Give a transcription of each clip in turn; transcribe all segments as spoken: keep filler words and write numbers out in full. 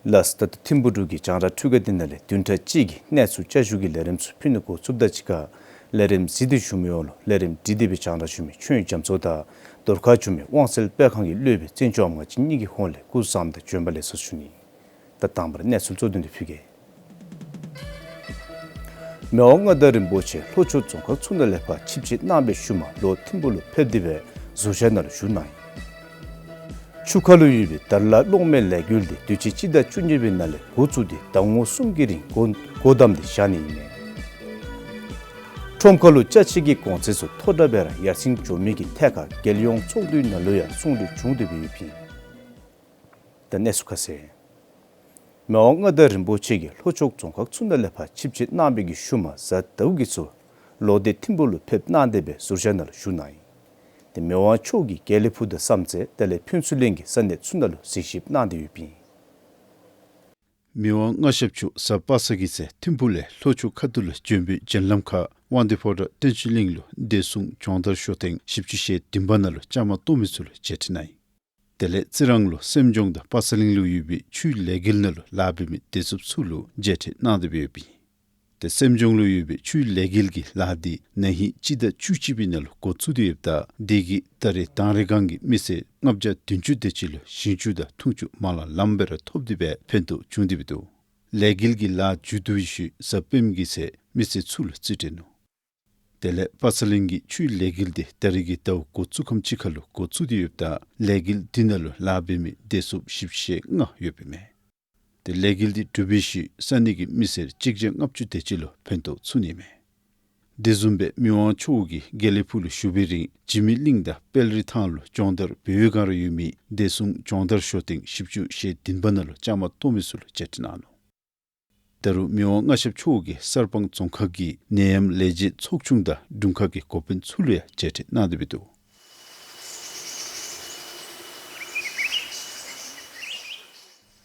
ལགས། ད་ལྟོ་ཐིམ་ཕུག་འབྲུག་གི་རྒྱང་བསྒྲགས་འཕྲུལ་ཁང་འདི་ནང་ལས་བདུན་ཕྲག་གཅིག་གི་གནས་ཚུལ་བསྐྱར་ཞུ་གི་ལས་རིམ་ཚུ་ཕུལ་ནི་འགོ་བཙུགསཔ་དང་གཅིག་ཁར་ལས་རིམ་གཟིགས་ཏེ་བཞུགས་མི་ཡོངས་ལུ་ལས་རིམ་འདི་གི་སྦེ་རྒྱང་བསྒྲགས་ཞུ་མི་ཆོས་རྒྱ་མཚོ་དང་རྫོང་ཁ་ཞུ་མི་དབང་གསལ་དཔེ་ཁང་གི་སློབ་དཔོན་བཙན་སྐྱོགས་ཨ་མ་གཅིག་གཉིས་ཀྱི་ཧོངས་ལས་སྐུ་གཟུགས་བཟང་དང་བྱོན་པ་ལེགས་སོ་ཞུ་ནི། ད་དང་པ་ར་གནས་ཚུལ་གཙོ་དོན་འདི་ཕུལ་གེ། མི་དབང་མངའ་བདག་རིན་པོ་ཆེ་ལྷོ་ཕྱོགས་རྫོང་ཁག་ཚུ་ནང་ལས་ཕར་ཆིབས་ཞལ་གནང་བའི་ཤུལ་མ་ལོག་ཐིམ་ཕུག་ལུ་ཕེབས་ཏེ་སྦེ་ཟུར་བཞག་ནང་ལུ་བཞུགས་གནང་ཡི། ཆུ་ཁ་ལུ་ཡོད་པའི་དར་ལ་གློག་མེ་ལས་འགུལ་འདི་དུས་ཅི་སྤྱི་ཟླ་བཅུ་གཉིས་པའི་ནང་ལས་འགོ་བཙུགས་ཏེ་ཟླ་ངོ་གསུམ་གྱི་རིང་སྒོ་སྒོ་བསྡམས་ཏེ་བཞག་ནི་ཨིན་མས། ཁྲོམ་ཁ་ལུ་ཅ་ཆས་ཀྱི་གོང་ཚད་ཚུ་མཐོ་དྲགས་སྦེ་ར་ཡར་སེང་འགྱོ་མི་གི་ཐད་ཁར་རྒྱལ་ཡོངས་ཚོགས་འདུའི་ནང་ལུ་ཡང་གསུང་གྲོས་བྱུང་སྟེ་སྦེ་ཡོདཔ་ཨིན། ད་གནས་ཚུལ་ཁ་གསལ། མི་དབང་མངའ་བདག་རིན་པོ་ཆེ་གིས་ལྷོ་ཕྱོགས་རྫོང་ཁག་ཚུ་ནང་ལས་ཕར་ཆིབས་ཞལ་གནང་བའི་གི་ཤུལ་མ་གཟའ་ཟླཝ་གི་ཚེ་ལོག་སྟེ་ཐིམ་ཕུག་ལུ་ཕེབས་གནང་སྟེ་སྦེ་ཟུར་བཞག་ནང་ལུ་བཞུགས་གནང་ཡི། ཏེ་མི་དབང་མཆོག་གིས་དགེ་ལེགས་ཕུག་དང་བསམ་རྩེ་དེ་ལས་ཕུན་ཚོགས་གླིང་གི་ས་གནས་ཚུ་ནང་ལུ་གཟིགས་ཞིབ་གནང་སྟེ་ཡོདཔ་ཨིན། མི་དབང་མངའ་ཞབས་མཆོག་གཟའ་པ་སངས་ཀྱི་ཚེ་ཐིམ་ཕུག་ལས་ལྷོ་ཕྱོགས་ཁ་ཐུག་ལུ་བྱོན་པའི་བྱོན་ལམ་ཁར་དབང་འདུས་ཕོ་བྲང་བསྟན་ཆོས་གླིང་ལུ་བདེ་སྲུང་སྦྱོང་བརྡར་ཤོག་ཐེངས་བཞི་བཅུ་ཞེ་བདུན་པ་ནང་ལུ་བཅའ་མར་གཏོགས་མི་ཚུ་ལུ་མཇལ་ཕྲད་གནང་ཡི། དེ་ལས་རྩི་རང་ལུ་སེམས་ལྗོངས་དང་དཔག་བསམ་གླིང་ལུ་ཡོད་པའི་ཆུའི་ལས་འགུལ་ནང་ལུ་ལཱ་འབད་མི་བདེ་སྲུངཔ་ཚུ་ལུ་མཇལ་ཕྲད་གནང་སྟེ་སྦེ་ཡོདཔ་ཨིན། ཏེ་སེམས་ལྗོངས་ལུ་ཡོད་པའི་ཆུའི་ལས་འགུལ་གྱི་ལཱ་འདི་ན་ཧིང་སྤྱི་ཟླ་བཅུ་གཅིག་པའི་ནང་ལུ་འགོ་བཙུགས་ཏེ་ཡོདཔ་ད་དེ་གིས་ད་རེས་དང་རེ་སྒང་གི་མི་སེར་ལྔ་བརྒྱ་བདུན་ཅུ་དེ་ཅིག་ལུ་ཞིང་ཆུ་དང་འཐུང་ཆུ་མ་ལང་ལངམ་སྦེ་ར་ཐོབ་སྟེ་སྦེ་ཕན་ཐོགས་བྱུང་སྟེ་སྦེ་འདུག། ལས་འགུལ་གྱི་ལཱ་མཇུག་བསྡུ་བའི་ཤུལ་གཟའ་སྤེནམ་གི་ཚེ་མི་སེར་ཚུ་ལུ་རྩིས་སྤྲོད་ནུག། དེ་ལས་དཔག་བསམ་གླིང་གི་ཆུའི་ལས་འགུལ་འདི་ད་རེས་ཀྱི་ཟླཝ་འགོ་བཙུགས་ཁམས་ཅིག་ཁར་ལུ་འགོ་བཙུགས་ཏེ་ཡོདཔ་ད་ལས་འགུལ་འདི་ནང་ལུ་ལཱ་འབད་མི་བདེ་སྲུངཔ་བཞི་བཅུ་ཞེ་ལྔ་ཡོདཔ་ཨིན་མས། ཏེ་ལས་འགུལ་འདི་གྲུབ་པའི་ཤུལ་ས་གནས་ཀྱི་མི་སེར་གཅིག་བརྒྱ་ལྔ་བཅུ་དེ་ཅིག་ལུ་ཕན་ཐོགས་ཚུགས་ནི་མས། དེ་བཟུམ་སྦེ་མི་དབང་མཆོག་གིས་དགེ་ལེགས་ཕུག་ལུ་བཞུགས་པའི་རིང་འཇིགས་མེད་གླིང་དང་དཔལ་རི་ཐང་ལུ་སྦྱོང་བརྡར་འབད་བའི་སྒང་ར་ཡོད་མི་བདེ་སྲུང་སྦྱོང་བརྡར་ཤོག་ཐེངས་བཞི་བཅུ་ཞེ་བདུན་པ་ནང་ལུ་བཅའ་མར་གཏོགས་མི་ཚུ་ལུ་མཇལ་ཕྲད་གནང་ནུག། ད་རུང་མི་དབང་མངའ་ཞབས་མཆོག་གིས་གསར་སྤང་རྫོང་ཁག་གི་ནད་ཡམས་ལས་བྱེད་ཚོགས་ཆུང་དང་དྲུང་ཁག་གི་འགོ་དཔོན་ཚུ་ལུ་ཡང་མཇལ་ཕྲད་གནང་སྟེ་སྦེ་འདུག།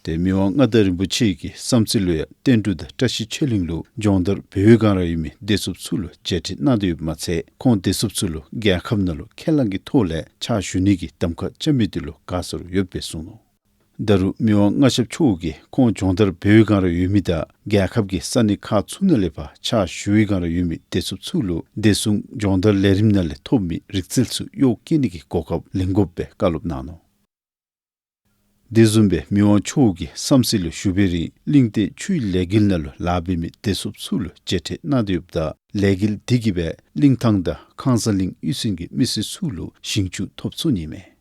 ཏེ་མི་དབང་མངའ་བདག་རིན་པོ་ཆེ་གིས་བསམ་རྩེ་ལུ་ཡང་བསྟན་འབྲུག་དང་བཀྲ་ཤིས་ཆོས་གླིང་ལུ་སྦྱོང་བརྡར་འབད་བའི་སྒང་ར་ཡོད་མི་བདེ་སྲུངཔ་ཚུ་ལུ་མཇལ་ཕྲད་གནང་སྟེ་ཡོདཔ་མ་ཚད་ཁོང་བདེ་སྲུངཔ་ཚུ་ལུ་རྒྱལ་ཁབ་ནང་ལུ་ཁས་བླངས་ཀྱི་ཐོག་ལས་ཕྱག་ཞུ་ནི་གི་གདམ་ཁ་རྐྱབ་མི་འདི་ལུ་དགའ་ཚོར་ཡོདཔ་སྦེ་གསུངས་ནུག། ད་རུང་མི་དབང་མངའ་ཞབས་མཆོག་གིས་ཁོང་སྦྱོང་བརྡར་འབད་བའི་སྒང་ར་ཡོད་མི་དང་རྒྱལ་ཁབ་ཀྱི་ས་གནས་ཁག་ཚུ་ནང་ལས་ཕར་ཕྱག་ཞུ་བའི་སྒང་ར་ཡོད་མི་བདེ་སྲུངཔ་ཚུ་ལུ་བདེ་སྲུང་སྦྱོང་བརྡར་ལས་རིམ་ནང་ལས་ཐོབ་མི་རིག་རྩལ་ཚུ་གཡོག་བཀོལ་ནི་གི་གོ་སྐབས་ལེན་དགོཔ་སྦེ་བཀའ་སློབ་གནང་ནུག། དེ་བཟུམ་སྦེ་མི་དབང་མཆོག་གིས་བསམ་རྩེ་ལུ་བཞུགས་པའི་རིང་གླིང་སྟོད་ཆུའི་ལས་འགུལ་ནང་ལུ་ལཱ་འབད་མི་བདེ་སྲུངཔ་ཚུ་ལུ་མཇལ་ཕྲད་གནང་སྟེ་ཡོདཔ་ད་ལས་འགུལ་འདི་གིས་སྦེ་གླིང་ཐང་དང་ཁང་གསར་གླིང་གཡུས་ཚན་གྱི་མི་སེར་ཚུ་ལུ་ཞིང་ཆུ་ཐོབ་ཚུགས་ནི་མས།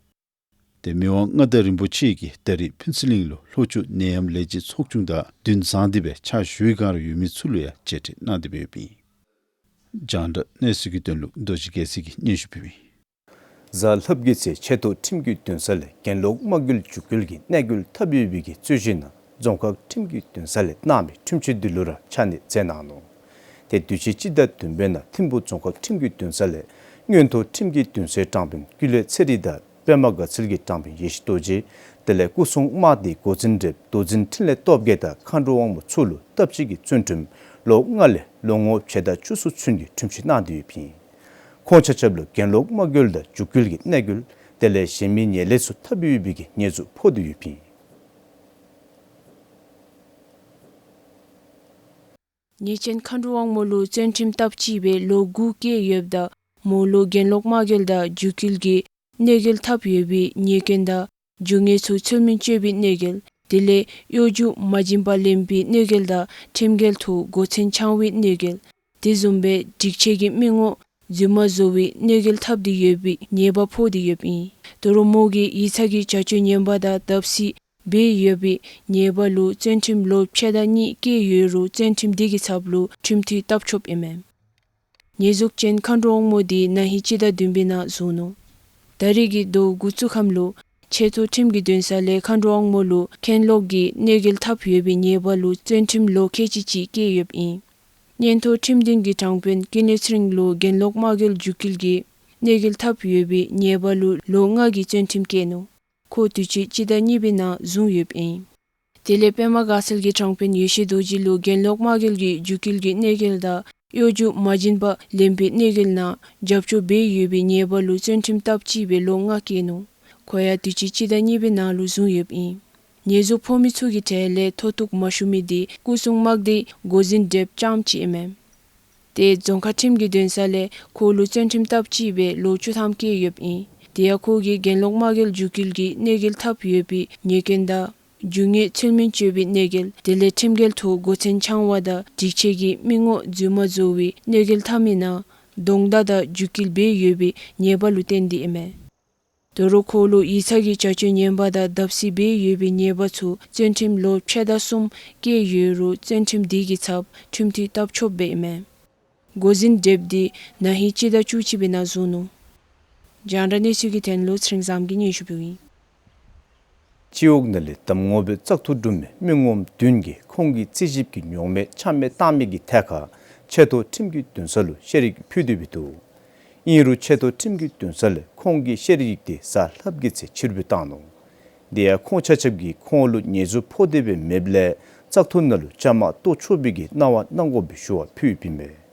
ཏེ་མི་དབང་མངའ་བདག་རིན་པོ་ཆེ་གིས་ད་རེས་ཕུན་ཚོགས་གླིང་ལུ་ལྷོ་ཕྱོགས་ནད་ཡམས་ལས་བྱེད་ཚོགས་ཆུང་དང་བདུན་བཟང་སྟེ་སྦེ་ཕྱག་ཞུ་བའི་སྒང་ར་ཡོད་མི་ཚུ་ལུ་ཡང་མཇལ་ཕྲད་གནང་སྟེ་སྦེ་ཡོདཔ་ཨིན། རྒྱང་བསྒྲགས་གནས་ཚུལ་གྱི་དོན་ལུ་རྡོ་རྗེ་རྒྱལ་མཚན་གྱིས་སྙན་ཞུ་ཕུལཝ་ཨིན། གཟའ་ལྷགཔ་གི་ཚེ་ཆེ་མཐོ་ཁྲིམས་ཀྱི་འདུན་ས་ལས་གྱེན་ལོག་དམག་འཁྱུད་འཇུག་སྐུལ་གྱི་གནོད་འགེལ་འཐབ་ཡོད་པའི་གི་རྩོད་གཞི་ནང་རྫོང་ཁག་ཁྲིམས་ཀྱི་འདུན་ས་ལས་གནང་བའི་ཁྲིམས་ཆད་འདི་ལུ་ར་ཆ་གནས་མཛད་གནང་ནུག། ཏེ་དུས་ཅི་སྤྱི་ཟླ་བདུན་པའི་ནང་ཐིམ་ཕུག་རྫོང་ཁག་ཁྲིམས་ཀྱི་འདུན་ས་ལས་མངོན་མཐོ་ཁྲིམས་ཀྱི་འདུན་སའི་དྲང་དཔོན་ཀུན་ལེགས་ཚེ་རིང་དང་པདྨ་དགའ་ཚལ་གྱི་དྲང་དཔོན་ཡེ་ཤེས་རྡོ་རྗེ་དེ་ལས་སྐུ་སྲུང་དམག་སྡེའི་འགོ་འཛིན་རེབ་མདོ་འཛིན་འཕྲིན་ལས་སྟོབས་རྒྱས་དང་མཁའ་འགྲོ་དབང་མོ་ཚུ་ལུ་སྟབས་གཅིག་གི་བཙོན་ཁྲིམས་ལོ་ལྔ་ལས་ལོ་ངོ་ཕྱེད་དང་བཅུ་གསུམ་ཚུན་གྱི་ཁྲིམས་ཆད་གནང་སྟེ་ཡོདཔ་ཨིན། ཁོང་ཆ་ཁྱབ་ལུ་གྱེན་ལོག་དམག་འཁྱུད་དང་འཇུག་སྐུལ་གྱི་གནོད་འགེལ་དེ་ལས་གཞན་མི་ཉེས་ལས་ཚུ་འཐབ་ཡོད་པའི་གི་ཉེས་འཛུགས་ཕོག་སྟེ་ཡོདཔ་ཨིན། ཉེས་ཅན་མཁའ་འགྲོ་དབང་མོ་ལུ་བཙོན་ཁྲིམས་སྟབས་གཅིག་སྦེ་ལོ་དགུ་བཀལ་ཡོདཔ་ད་མོ་ལུ་གྱེན་ལོག་དམག་འཁྱུད་དང་འཇུག་སྐུལ་གྱི་གནོད་འགེལ་འཐབ་ཡོད་པའི་ཉེས་སྐྱོན་དང་རྒྱུ་དངོས་ཚུ་ཚུལ་མིན་སྤྱོད་པའི་གནོད་འགེལ་དེ་ལས་གཡོ་སྒྱུ་མ་བྱིན་པར་ལེན་པའི་གནོད་འགེལ་དང་ཁྲིམས་འགལ་དུ་སྒོ་ཆེན་འཆང་བའི་གནོད་འགེལ་དེ་བཟུམ་སྦེ་སྒྲིག་ཆས་ཀྱི་མི་ངོ་རྫུན་མ་བཟོ་བའི་གནོད་འགེལ་འཐབ་སྟེ་ཡོད་པའི་ཉེས་པ་ཕོག་སྟེ་ཡོདཔ་ཨིན། ད་རུང་མོ་གིས་ཡིག་ཚང་གི་བྱ་སྤྱོད་ངན་པ་དང་བརྡབ་གསིག་འབད་ཡོད་པའི་ཉེས་པ་ལུ་བཙོན་ཁྲིམས་ལོ་ཕྱེད་དང་གཉིས་བཀལ་ཡོད་རུང་བཙོན་ཁྲིམས་དེ་གི་ཚབ་ལུ་ཁྲིམས་མཐུན་བཏབ་ཆོགཔ་ཨིན་མས། ཉེས་འཛུགས་ཅན་མཁའ་འགྲོ་དབང་མོ་དེ་ན་ཧིང་སྤྱི་ཟླ་བདུན་པའི་ནང་བཟུང་ནུག། ད་རེས་ཀྱི་ཟླཝ་འགོ་བཙུགས་ཁམས་ལུ་ཆེ་མཐོ་ཁྲིམས་ཀྱི་འདུན་ས་ལས་མཁའ་འགྲོ་དབང་མོ་ལུ་གྱེན་ལོག་གི་གནོད་འགེལ་འཐབ་ཡོད་པའི་ཉེས་པ་ལུ་བཙོན་ཁྲིམས་ལོ་ཁལ་གཅིག་གཅིག་བཀལ་ཡོདཔ་ཨིན། མངོན་མཐོ་ཁྲིམས་འདུན་གྱི་དྲང་དཔོན་ཀུན་ལེགས་ཚེ་རིང་ལུ་གྱེན་ལོག་དམག་འཁྱུད་འཇུག་སྐུལ་གྱི་གནོད་འགེལ་འཐབ་ཡོད་པའི་ཉེས་པ་ལུ་ལོ་ལྔ་གི་བཙོན་ཁྲིམས་བཀལ་ནུག། ཁོ་དུས་ཅི་སྤྱི་ཟླ་གཉིས་པའི་ནང་བཟུང་ཡོདཔ་ཨིན། དེ་ལས་པདྨ་དགའ་ཚལ་གྱི་དྲང་དཔོན་ཡེ་ཤེས་རྡོ་རྗེ་ལུ་གྱེན་ལོག་དམག་འཁྱུད་ཀྱི་འཇུག་སྐུལ་གྱི་གནོད་འགེལ་དང་གཡོ་སྒྱུ་མ་བྱིན་པར་ལེན་པའི་གནོད་འགེལ་ནང་རྒྱབ་སྐྱོར་འབད་ཡོད་པའི་ཉེས་པ་ལུ་བཙོན་ཁྲིམས་སྟབས་གཅིག་སྦེ་ལོ་ལྔ་བཀལ་ནུག། ཁོ་ཡང་དུས་ཅི་སྤྱི་ཟླ་གཉིས་པའི་ནང་ལུ་བཟུང་ཡོདཔ་ཨིན། ཉེས་འཛུགས་ཕོག་མི་ཚུ་གི་གྲས་ལས་མཐོ་གཏུགས་མ་ཞུ་མི་འདི་སྐུ་སྲུང་དམག་སྡེ་འགོ་འཛིན་བགྲེསཔ་རྐྱངམ་ཅིག་ཨིན་མས། ཏེ་རྫོང་ཁག་ཁྲིམས་ཀྱི་འདུན་ས་ལས་ཁོ་ལུ་བཙོན་ཁྲིམས་བཏབ་ཅི་སྦེ་ལོ་བཅུ་ཐམ་བཀལ་ཡོདཔ་ཨིན། དེ་ཡང་ཁོ་གིས་གྱེན་ལོག་དམག་འཁྲུག་རྒྱུད་སྐུལ་གྱི་གནོད་འགེལ་འཐབ་ཡོད་པའི་ཉེས་སྐྱོན་དང་རྒྱུ་དངོས་ཚུལ་མིན་སྤྱོད་པའི་གནོད་འགེལ་དེ་ལས་ཁྲིམས་འགལ་ཐོག་སྒོ་ཚན་འཆང་བ་དང་སྒྲིག་ཆས་ཀྱི་མི་ངོམ་འཛུལ་མ་བཟོ་བའི་གནོད་འགེལ་འཐབ་མི་ནང་གདོང་བརྡ་དང་རྒྱུད་སྐུལ་འབད་ཡོད་པའི་ཉེས་པ་ལུ་བརྟེན་ཏེ་ཨིན་མས། དོ་རུང་ཁོ་ལུ་ཡིག་ཚང་གི་བྱ་སྤྱོད་ངན་པ་དང་བརྡབ་གསིག་འབད་ཡོད་པའི་ཉེས་པ་ཚུ་བཙོན་ཁྲིམས་ལོ་ཕྱེད་དང་གསུམ་བཀལ་ཡོད་རུང་བཙོན་ཁྲིམས་དེ་གི་ཚབ་ཁྲིམས་མཐུན་བཏབ་ཆོགཔ་སྦེ་ཨིན་མས། འགོ་འཛིན་བགྲེསཔ་འདི་ན་ཧིང་སྤྱི་ཟླ་བཅུ་གཅིག་པའི་ནང་བཟུང་ནུག། རྒྱང་བསྒྲགས་གནས་ཚུལ་གྱི་དོན་ལུ་ཚེ་རིང་བཟངམོ་གིས་སྙན་ཞུ་ཕུལཝ་ཨིན། སྤྱི་འོག་ནང་ལས་གདམ་ངོ་སྦེ་བཙག་འཐུ་གྲུབ་མི་མི་ངོམ་བདུན་གྱིས་ཁོང་གི་རྩིས་ཞིབ་ཀྱི་ཉོག་མེད་ཆ་མེད་བཏང་མི་གི་ཐད་ཁར་ཆེ་མཐོ་ཁྲིམས་ཀྱི་འདུན་ས་ལུ་ཤེས་རིག་ཕུལ་ཏེ་འབད་འདུག། ཨིན་རུང་ཆེ་མཐོ་ཁྲིམས་ཀྱི་འདུན་ས་ལས་ཁོང་གི་ཤེས་རིག་དེ་གཟའ་ལྷགཔ་གི་ཚེ་ཕྱིར་འབུད་བཏང་ནུག། དེ་ཡང་ཁོང་ཆ་ཁྱབ་ཀྱིས་ཁོང་ལུ་ཉེས་འཛུགས་ཕོག་སྟེ་སྦེ་མེདཔ་ལས་བཙག་འཐུ་ནང་ལུ་བཅའ་མར་གཏོགས་ཆོག་པའི་གི་གནང་བ་གནང་དགོ་པའི་ཞུ་བ་ཕུལ་ཡོདཔ་ཨིན་མས།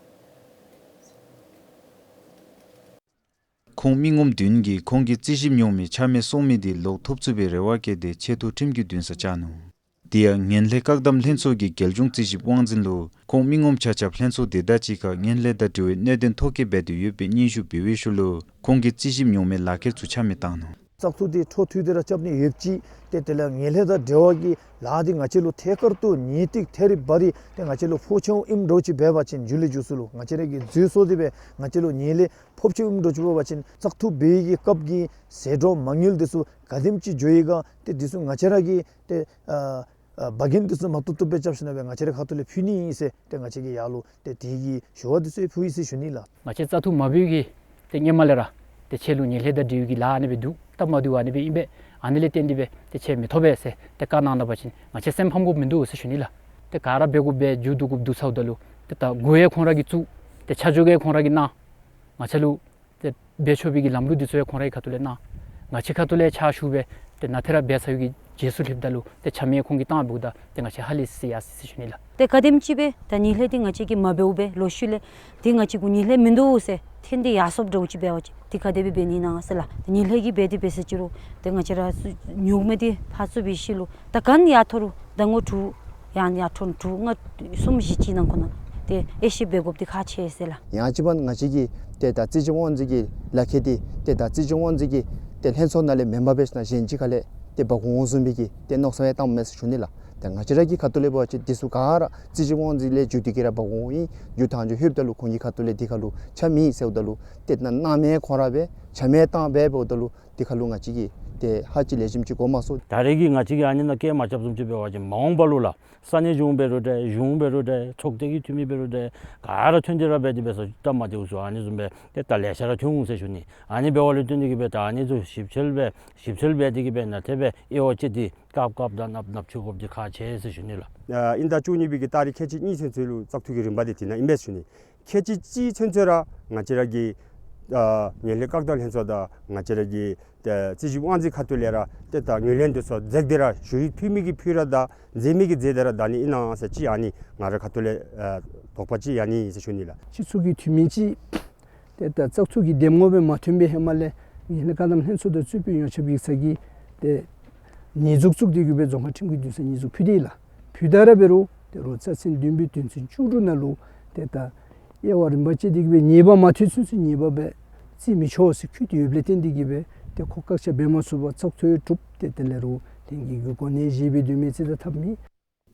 ཁོང་མི་ངོམ་བདུན་གྱིས་ཁོང་གི་རྩིས་ཞིབ་ཉོག་མེད་ཆ་མེད་སོང་མི་དེ་ལོག་ཐོབ་ཚུགས་པའི་རེ་བ་བསྐྱེད་དེ་ཆེ་མཐོ་ཁྲིམས་ཀྱི་འདུན་ས་བཅར་ནུག། དེ་ཡང་ངན་ལྷད་བཀག་སྡོམ་ལྷན་ཚོགས་ཀྱི་རྒྱལ་གཞུང་རྩིས་ཞིབ་དབང་འཛིན་ལུ་ཁོང་མི་ངོམ་ཆ་ཁྱབ་ལྷན་ཚོགས་དེ་དང་གཅིག་ཁར་ངན་ལྷད་དང་འབྲེལ་བའི་གནད་དོན་ཐོ་བཀོད་འབད་དེ་ཡོད་པའི་སྙན་ཞུ་འབད་བའི་ཤུལ་ལུ་ཁོང་གི་རྩིས་ཞིབ་ཉོག་མེད་ལག་ཁྱེར་ཚུ་ཆ་མེད་བཏང་ནུག། བཙག་འཐུ་དེ་འཕྲོ་མཐུད་དེ་ར་རྐྱབ་ནི་ཡོདཔ་ཅིག། ཏེ་དེ་ལས་ངན་ལྷད་དང་འབྲེལ་བ་གི་ལཱ་འདི་ང་བཅས་ལུ་ཐད་ཀར་དུ་ངེས་ཏིག་ཐད་རི་བ་རི་ཏེ་ང་བཅས་ལུ་ཕོག་ཆེཝ་ཨིནམ་འདྲཝ་ཅིག་འབད་བ་ཅིན་མཇུག་ལས་མཇུག་སུ་ལུ་ང་བཅས་ར་གིས་འཛོལ་སོང་སྟེ་སྦེ་ང་བཅས་ལུ་ངན་ལྷད་ཕོག་ཆེཝ་ཨིནམ་འདྲཝ་ཅིག་འབད་བ་ཅིན་བཙག་འཐུ་འབད་བའི་གི་སྐབས་ཀྱི་ཟད་འགྲོ་མ་དངུལ་འདི་ཚུ་ག་དེམ་ཅིག་འགྱོ་ཡི་ག། ཏེ་འདི་ཚུ་ང་བཅས་ར་གིས་ཏེ་ཨ་ཨ་འབག་འགན་འདི་ཚུ་མ་བཏུབ་བཏུབ་སྦེ་རྐྱབ་ཞིནམ་ལས་ང་བཅས་རའི་ཁ་ཐུག་ལས་ཕུལ་ནི་ཨིན་ཟེར་ཏེ་ང་བཅས་ཀྱིས་ཡར་ལུ་ཏེ་དེ་གི་ཞུ་བ་འདི་ཚུ་ཕུལ་ཡི་ཟེར་ཞུ་ནི་ལགས། ང་བཅས་བཙག་འཐུ་མ་འབད་བའི་གི་ཏེ་སྔོན་མ་ལས་ར་ཏེ་ཁྱེད་ལུ་ངན་ལྷད་དང་འབྲེལ་བའི་གི་ལཱ་ཨ་ནི་སྦེ་འདུག། སྟབས་མ་བདེཝ་ཨ་ནི་སྦེ་ཨིན་པས། ཨ་ནི་ལས་བརྟེན་ཏེ་སྦེ་ཏེ་ཁྱེད་མི་ཐོབ་པས་ཟེར་ཏེ་བཀའ་གནང་ད་པ་ཅིན་ང་བཅས་སེམས་ཕམ་དགོཔ་མིན་འདུག་ཟེར་ཞུ་ནི་ལགས། ཏེ་ག་ར་འབད་དགོཔ་སྦེ་མཇུག་བསྡུ་དགོཔ་བསྡུ་ཚརཝ་ད་ལུ་ཏེ་ད་འགོ་ཡང་ཁོང་ར་གིས་བཙུགས། ཏེ་ཆ་འཇོག་ཡང་ཁོང་ར་གིས་གནང་། ང་བཅས་ལུ་ཏེ་འབད་ཆོག་པའི་གི་ལམ་ལུགས་འདི་ཚུ་ཡང་ཁོང་རའི་ཁ་ཐུག་ལས་གནང་། ང་བཅས་ཁ་ཐུག་ལས་ཕྱག་ཞུ་སྦེ་ཏེ་ནཱ་ཏེ་ར་འབད་ཚར་བའི་གི་རྗེས་སུ་སླབ་ད་ལུ་ཏེ་ཆ་མེད་ཁོང་གིས་བཏང་འབདཝ་ད་ཏེ་ང་བཅས་ཧ་ལས་སི་ཡ་སི་སི་ཞུ་ནི་ལགས། ཏེ་ག་དེམ་ཅིག་སྦེ་ད་ངན་ལྷད་འདི་ང་བཅས་ཀྱིས་མ་འབདཝ་སྦེ་ལོག་ཤུལ་ལས་ཏེ་ང་བཅས་གུ་ངན་ལྷད་མིན་འདུག་ཟེར་ཐོན་ཏེ་ཡར་སོངམ་འདྲཝ་ཅིག་འབད་བ་ཅིན་ཏེ་ག་དེ་སྦེ་འབད་ནི་ཨིན་ན་ཟེར་ལགས། ཏེ་ངན་ལྷད་ཀྱིས་འབད་དེ་འབད་ཟེར་ཅི་རུང་ཏེ་ང་བཅས་ར་ཉོག་མེད་འདི་ཕར་བཙུགས་པའི་ཤུལ་ལུ་ད་ག་ནི་ཡར་འཐོན་རུང་ད་ངོ་དྲུག་ཡང་ཡར་འཐོན་དྲུག་ལྔ་གསུམ་བཞི་ཅིག་ནང་འཁོད་ནང་ཏེ་དབྱེ་ཞིབ་འབད་དགོཔ་འདི་ཁག་ཆེ་ཟེར་ལགས། ཡང་ཅིན་ང་བཅས་ཀྱིས་ཏེ་ད་རྩིས་ཞིབ་དབང་འཛིན་གྱི་ལག་ཁྱེར་འདི་ཏེ་ད་རྩིས་ཞིབ་དབང་འཛིན་གྱི་ཏེ་ལྷན་ཚོགས་ནང་ལས་མེན་པར་འབད་ཞིན་ན་གཞན་ཅིག་ཁ་ལས་ཏེ་འབག་འོང་བཟུམ་སྦེ་གི་ཏེ་མནོ་བསམ་ཡང་བཏངམ་མས་ཟེར་ཞུ་ནི་ལགས། ཏེ་ང་བཅས་ར་གི་ཁ་ཐུག་ལས་འབད་བ་ཅིན་འདི་ཚུ་ག་ར་རྩིས་ཞིབ་དབང་འཛིན་ལས་བརྒྱུད་དེ་གི་ར་འབག་འོང་ཡི། མཇུག་མཐའ་མཇུག་ལྷོདཔ་ད་ལུ་ཁོང་གི་ཁ་ཐུག་ལས་འདི་ཁ་ལུ་ཆ་མེད་ཟེརཝ་ད་ལུ་ཏེ་གནང་མི་ཁོང་ར་སྦེ་ཆ་མེད་བཏང་སྦེ་འབདཝ་ད་ལུ་འདི་ཁ་ལུ་ང་བཅས་ཀྱིས་ཏེ་ཧ་ཅང་ལེགས་ཤོམ་ཅིག་གོ་མ་སོང་། ད་རེས་ཀྱི་ང་བཅས་ཀྱིས་ཨ་ནི་ནང་བཀལ་མ་རྐྱབ་བཟུམ་ཅིག་འབད་བ་ཅིན་མ་འོངས་པ་ལུ་ལགས་ས་གནས་གཞུང་འབད་རུང་འདྲ་གཞུང་འབད་རུང་འདྲ་ཚོགས་སྡེ་གི་འཐུས་མི་འབད་རུང་འདྲ་ག་ར་ཐོན་ཏེ་ར་འབད་དེ་འབད་སོང་སྟབས་མ་བདེཝ་ཚུ་ཨ་ནི་བཟུམ་སྦེ་ཏེ་ད་ལེ་ཤ་ར་ཐོན་འོང་ཟེར་ཞུ་ནི། ཨ་ནི་འབདཝ་ལས་བརྟེན་ཏེ་གི་སྦེ་ད་ཨ་ནི་ཚུ་ཞིབ་འཚོལ་སྦེ་ཞིབ་འཚོལ་འབད་དེ་གི་སྦེ་ནཱ་ཏེ་སྦེ་དབྱེ་བ་དཔྱད་དེ་སྐབས་སྐབས་དང་ནབ་ནབ་ཆུ་དགོཔ་འདི་ཁག་ཆེ་ཟེར་ཞུ་ནི་ལགས། ཨ་དབྱིན་ཟླ་བཅུ་གཉིས་པའི་གི་ཏ་རིག་ཁལ་གཅིག་གཉིས་ཚུན་ཚོད་ལུ་བཙག་འཐུ་གི་རིམ་པ་འདི་དེ་ནང་ཨིན་པས་ཞུ་ནི། ཁལ་གཅིག་གཅིག་ཚུན་ཚོད་ར་ང་བཅས་ར་གི་ཨ་ངན་ལྷད་བཀག་སྡོམ་ལྷན་ཚོགས་དང་ང་བཅས་ར་གི་ཏེ་རྩིས་ཞིབ་དབང་འཛིན་ཁ་ཐུག་ལས་ར་ཏེ་ད་ངོས་ལེན་འདི་ཚུ་མཛད་དེ་ར་ཞུ་ཡིག་ཕུལ་མི་གིས་ཕུལ་ར་ད་མཛད་མི་གིས་མཛད་དེ་ར་ད་ནི་ཨིན་ན་ཟེར་ཅིག་ཨ་ནི་ང་རའི་ཁ་ཐུག་ལས་ཨ་དོགས་པ་ཅིག་ཡང་ཨ་ནི་ཟེར་ཞུ་ནི་ལགས། སྤྱི་ཚོགས་ཀྱི་འཐུས་མི་ཅིག་ཏེ་ད་བཙག་འཐུ་གི་འདེམས་ངོ་སྦེ་མ་ཐོན་པའི་ཧེ་མ་ལས་ངན་ལྷད་བཀག་སྡོམ་ལྷན་ཚོགས་དང་རྩོད་དཔོན་ཡོངས་ཁྱབ་ཡིག་ཚང་གིས་ཏེ་ཉེས་འཛུགས་བཙུགས་ཏེ་གི་སྦེ་རྫོང་ཁག་ཁྲིམས་ཀྱི་འདུན་ས་ཉེས་འཛུགས་ཕུལ་ཏེ་ཡོད་ལགས། ཕུལ་ད་ར་འབད་རུང་ཏེ་རོགས་རྩ་ཚན་བདུན་པའི་དོན་ཚན་བཅུ་དྲུག་ནང་ལུ་ཏེ་ད་དབྱེ་བ་རིམ་པ་བཅད་དེ་གི་སྦེ་ཉེས་པ་མ་ཐོན་ཚུན་ཚོད་ཉེས་པ་སྦེ་བརྩི་མི་ཆོག་ཟེར་བཀོད་དེ་ཡོདཔ་ལས་བརྟེན་ཏེ་གི་སྦེ་ཏེ་ཁོ་བཀག་ཆ་འབད་མ་ཚུགས་པར་བཙག་འཐུ་གྲུབ་སྟེ་དེ་ལས་རོགས་ལྷན་རྒྱས་ཀྱི་གོ་གནས་བཞེས་པའི་དོན་མེད་རྩིས་ད་ཐབས་མེད།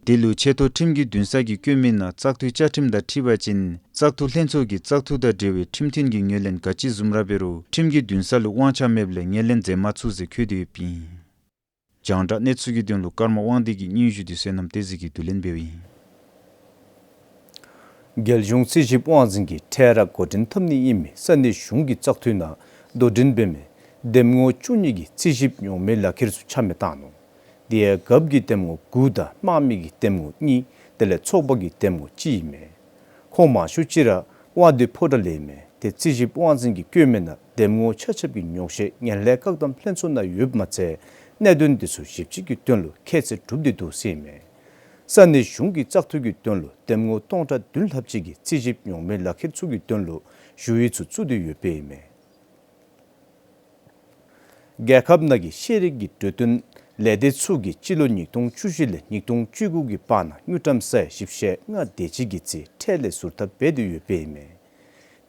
དེ་ལུ་ཆེ་མཐོ་ཁྲིམས་ཀྱི་འདུན་ས་གིས་བཀོད་མི་ནང་བཙག་འཐུའི་བཅའ་ཁྲིམས་དང་འཁྲིལ་བ་ཅིན་བཙག་འཐུ་ལྷན་ཚོགས་ཀྱིས་བཙག་འཐུ་དང་འབྲེལ་བའི་ཁྲིམས་མཐུན་གྱི་ངོས་ལེན་ག་ཅི་བཟུམ་ར་འབད་རུང་ཁྲིམས་ཀྱི་འདུན་ས་ལུ་དབང་ཆ་མེདཔ་ལས་ངོས་ལེན་མཛད་མ་ཚུགས་ཟེར་བཀོད་དེ་ཡོདཔ་ཨིན། རྒྱང་བསྒྲགས་གནས་ཚུལ་གྱི་དོན་ལུ་ཀརྨ་དབང་འདུས་ཀྱི་སྙན་ཞུ་འདི་བསོད་ནམས་བསྟན་འཛིན་གྱིས་བསྡུ་ལེན་འབདཝ་ཨིན། རྒྱལ་གཞུང་རྩིས་ཞིབ་དབང་འཛིན་གྱིས་འཕྲལ་ར་འགོ་འདྲེན་འཐབ་ནི་ཨིན་མི་ས་གནས་གཞུང་གི་བཙག་འཐུའི་ནང་དོ་འགྲན་འབད་མི་འདེམས་ངོ་བཅུ་གཉིས་ཀྱི་རྩིས་ཞིབ་ཉོག་མེད་ལག་ཁྱེར་ཚུ་ཆ་མེད་བཏང་ནུག། དེ་ཡང་རྒཔོ་གི་འདེམས་ངོ་དགུ་དང་དམངས་མི་གི་འདེམས་ངོ་གཉིས་དེ་ལས་ཚོགས་པ་གི་འདེམས་ངོ་གཅིག་ཨིན་མས། ཁོང་མང་ཤོས་ཅིག་ར་དབང་འདུས་ཕོ་བྲང་ལས་ཨིན་མས། ཏེ་རྩིས་ཞིབ་དབང་འཛིན་གྱིས་བཀོད་མི་ནང་འདེམས་ངོ་ཆ་ཁྱབ་ཀྱི་ཉོག་བཤད་ངན་ལྷད་བཀག་སྡོམ་ལྷན་ཚོགས་ནང་ཡོདཔ་མ་ཚད་གནད་དོན་འདི་ཚུ་ཞིབ་དཔྱད་ཀྱི་དོན་ལུ་ཁྱད་ཚད་གྲུབ་སྟེ་འདུག་ཟེར་ཨིན་མས། ས་གནས་གཞུང་གི་བཙག་འཐུ་གི་དོན་ལུ་འདེམས་ངོ་སྟོང་ཕྲག་བདུན་ལྷགཔ་ཅིག་གིས་རྩིས་ཞིབ་ཉོག་མེད་ལག་ཁྱེར་ཚུ་གི་དོན་ལུ་ཞུ་ཡིག་ཚུ་བཙུགས་ཏེ་ཡོདཔ་ཨིན་མས། རྒྱལ་ཁབ་ནང་གི་ཤེས་རིག་གི་འབྲུ་དོན་ ལས་སྡེ་ཚུ་གིས་སྤྱི་ལོ་ཉིས་སྟོང་བཅུ་བཞི་ལས་ཉིས་སྟོང་བཅུ་དགུ་གི་བར་ན་དངུལ་ཀྲམ་ས་ཡ་བཞི་བཅུ་ཞེ་ལྔ་དེ་ཅིག་གི་རྩིས་ཁྲལ་ལས་ཟུར་ཐབས་འབད་དེ་ཡོདཔ་ཨིན་མས།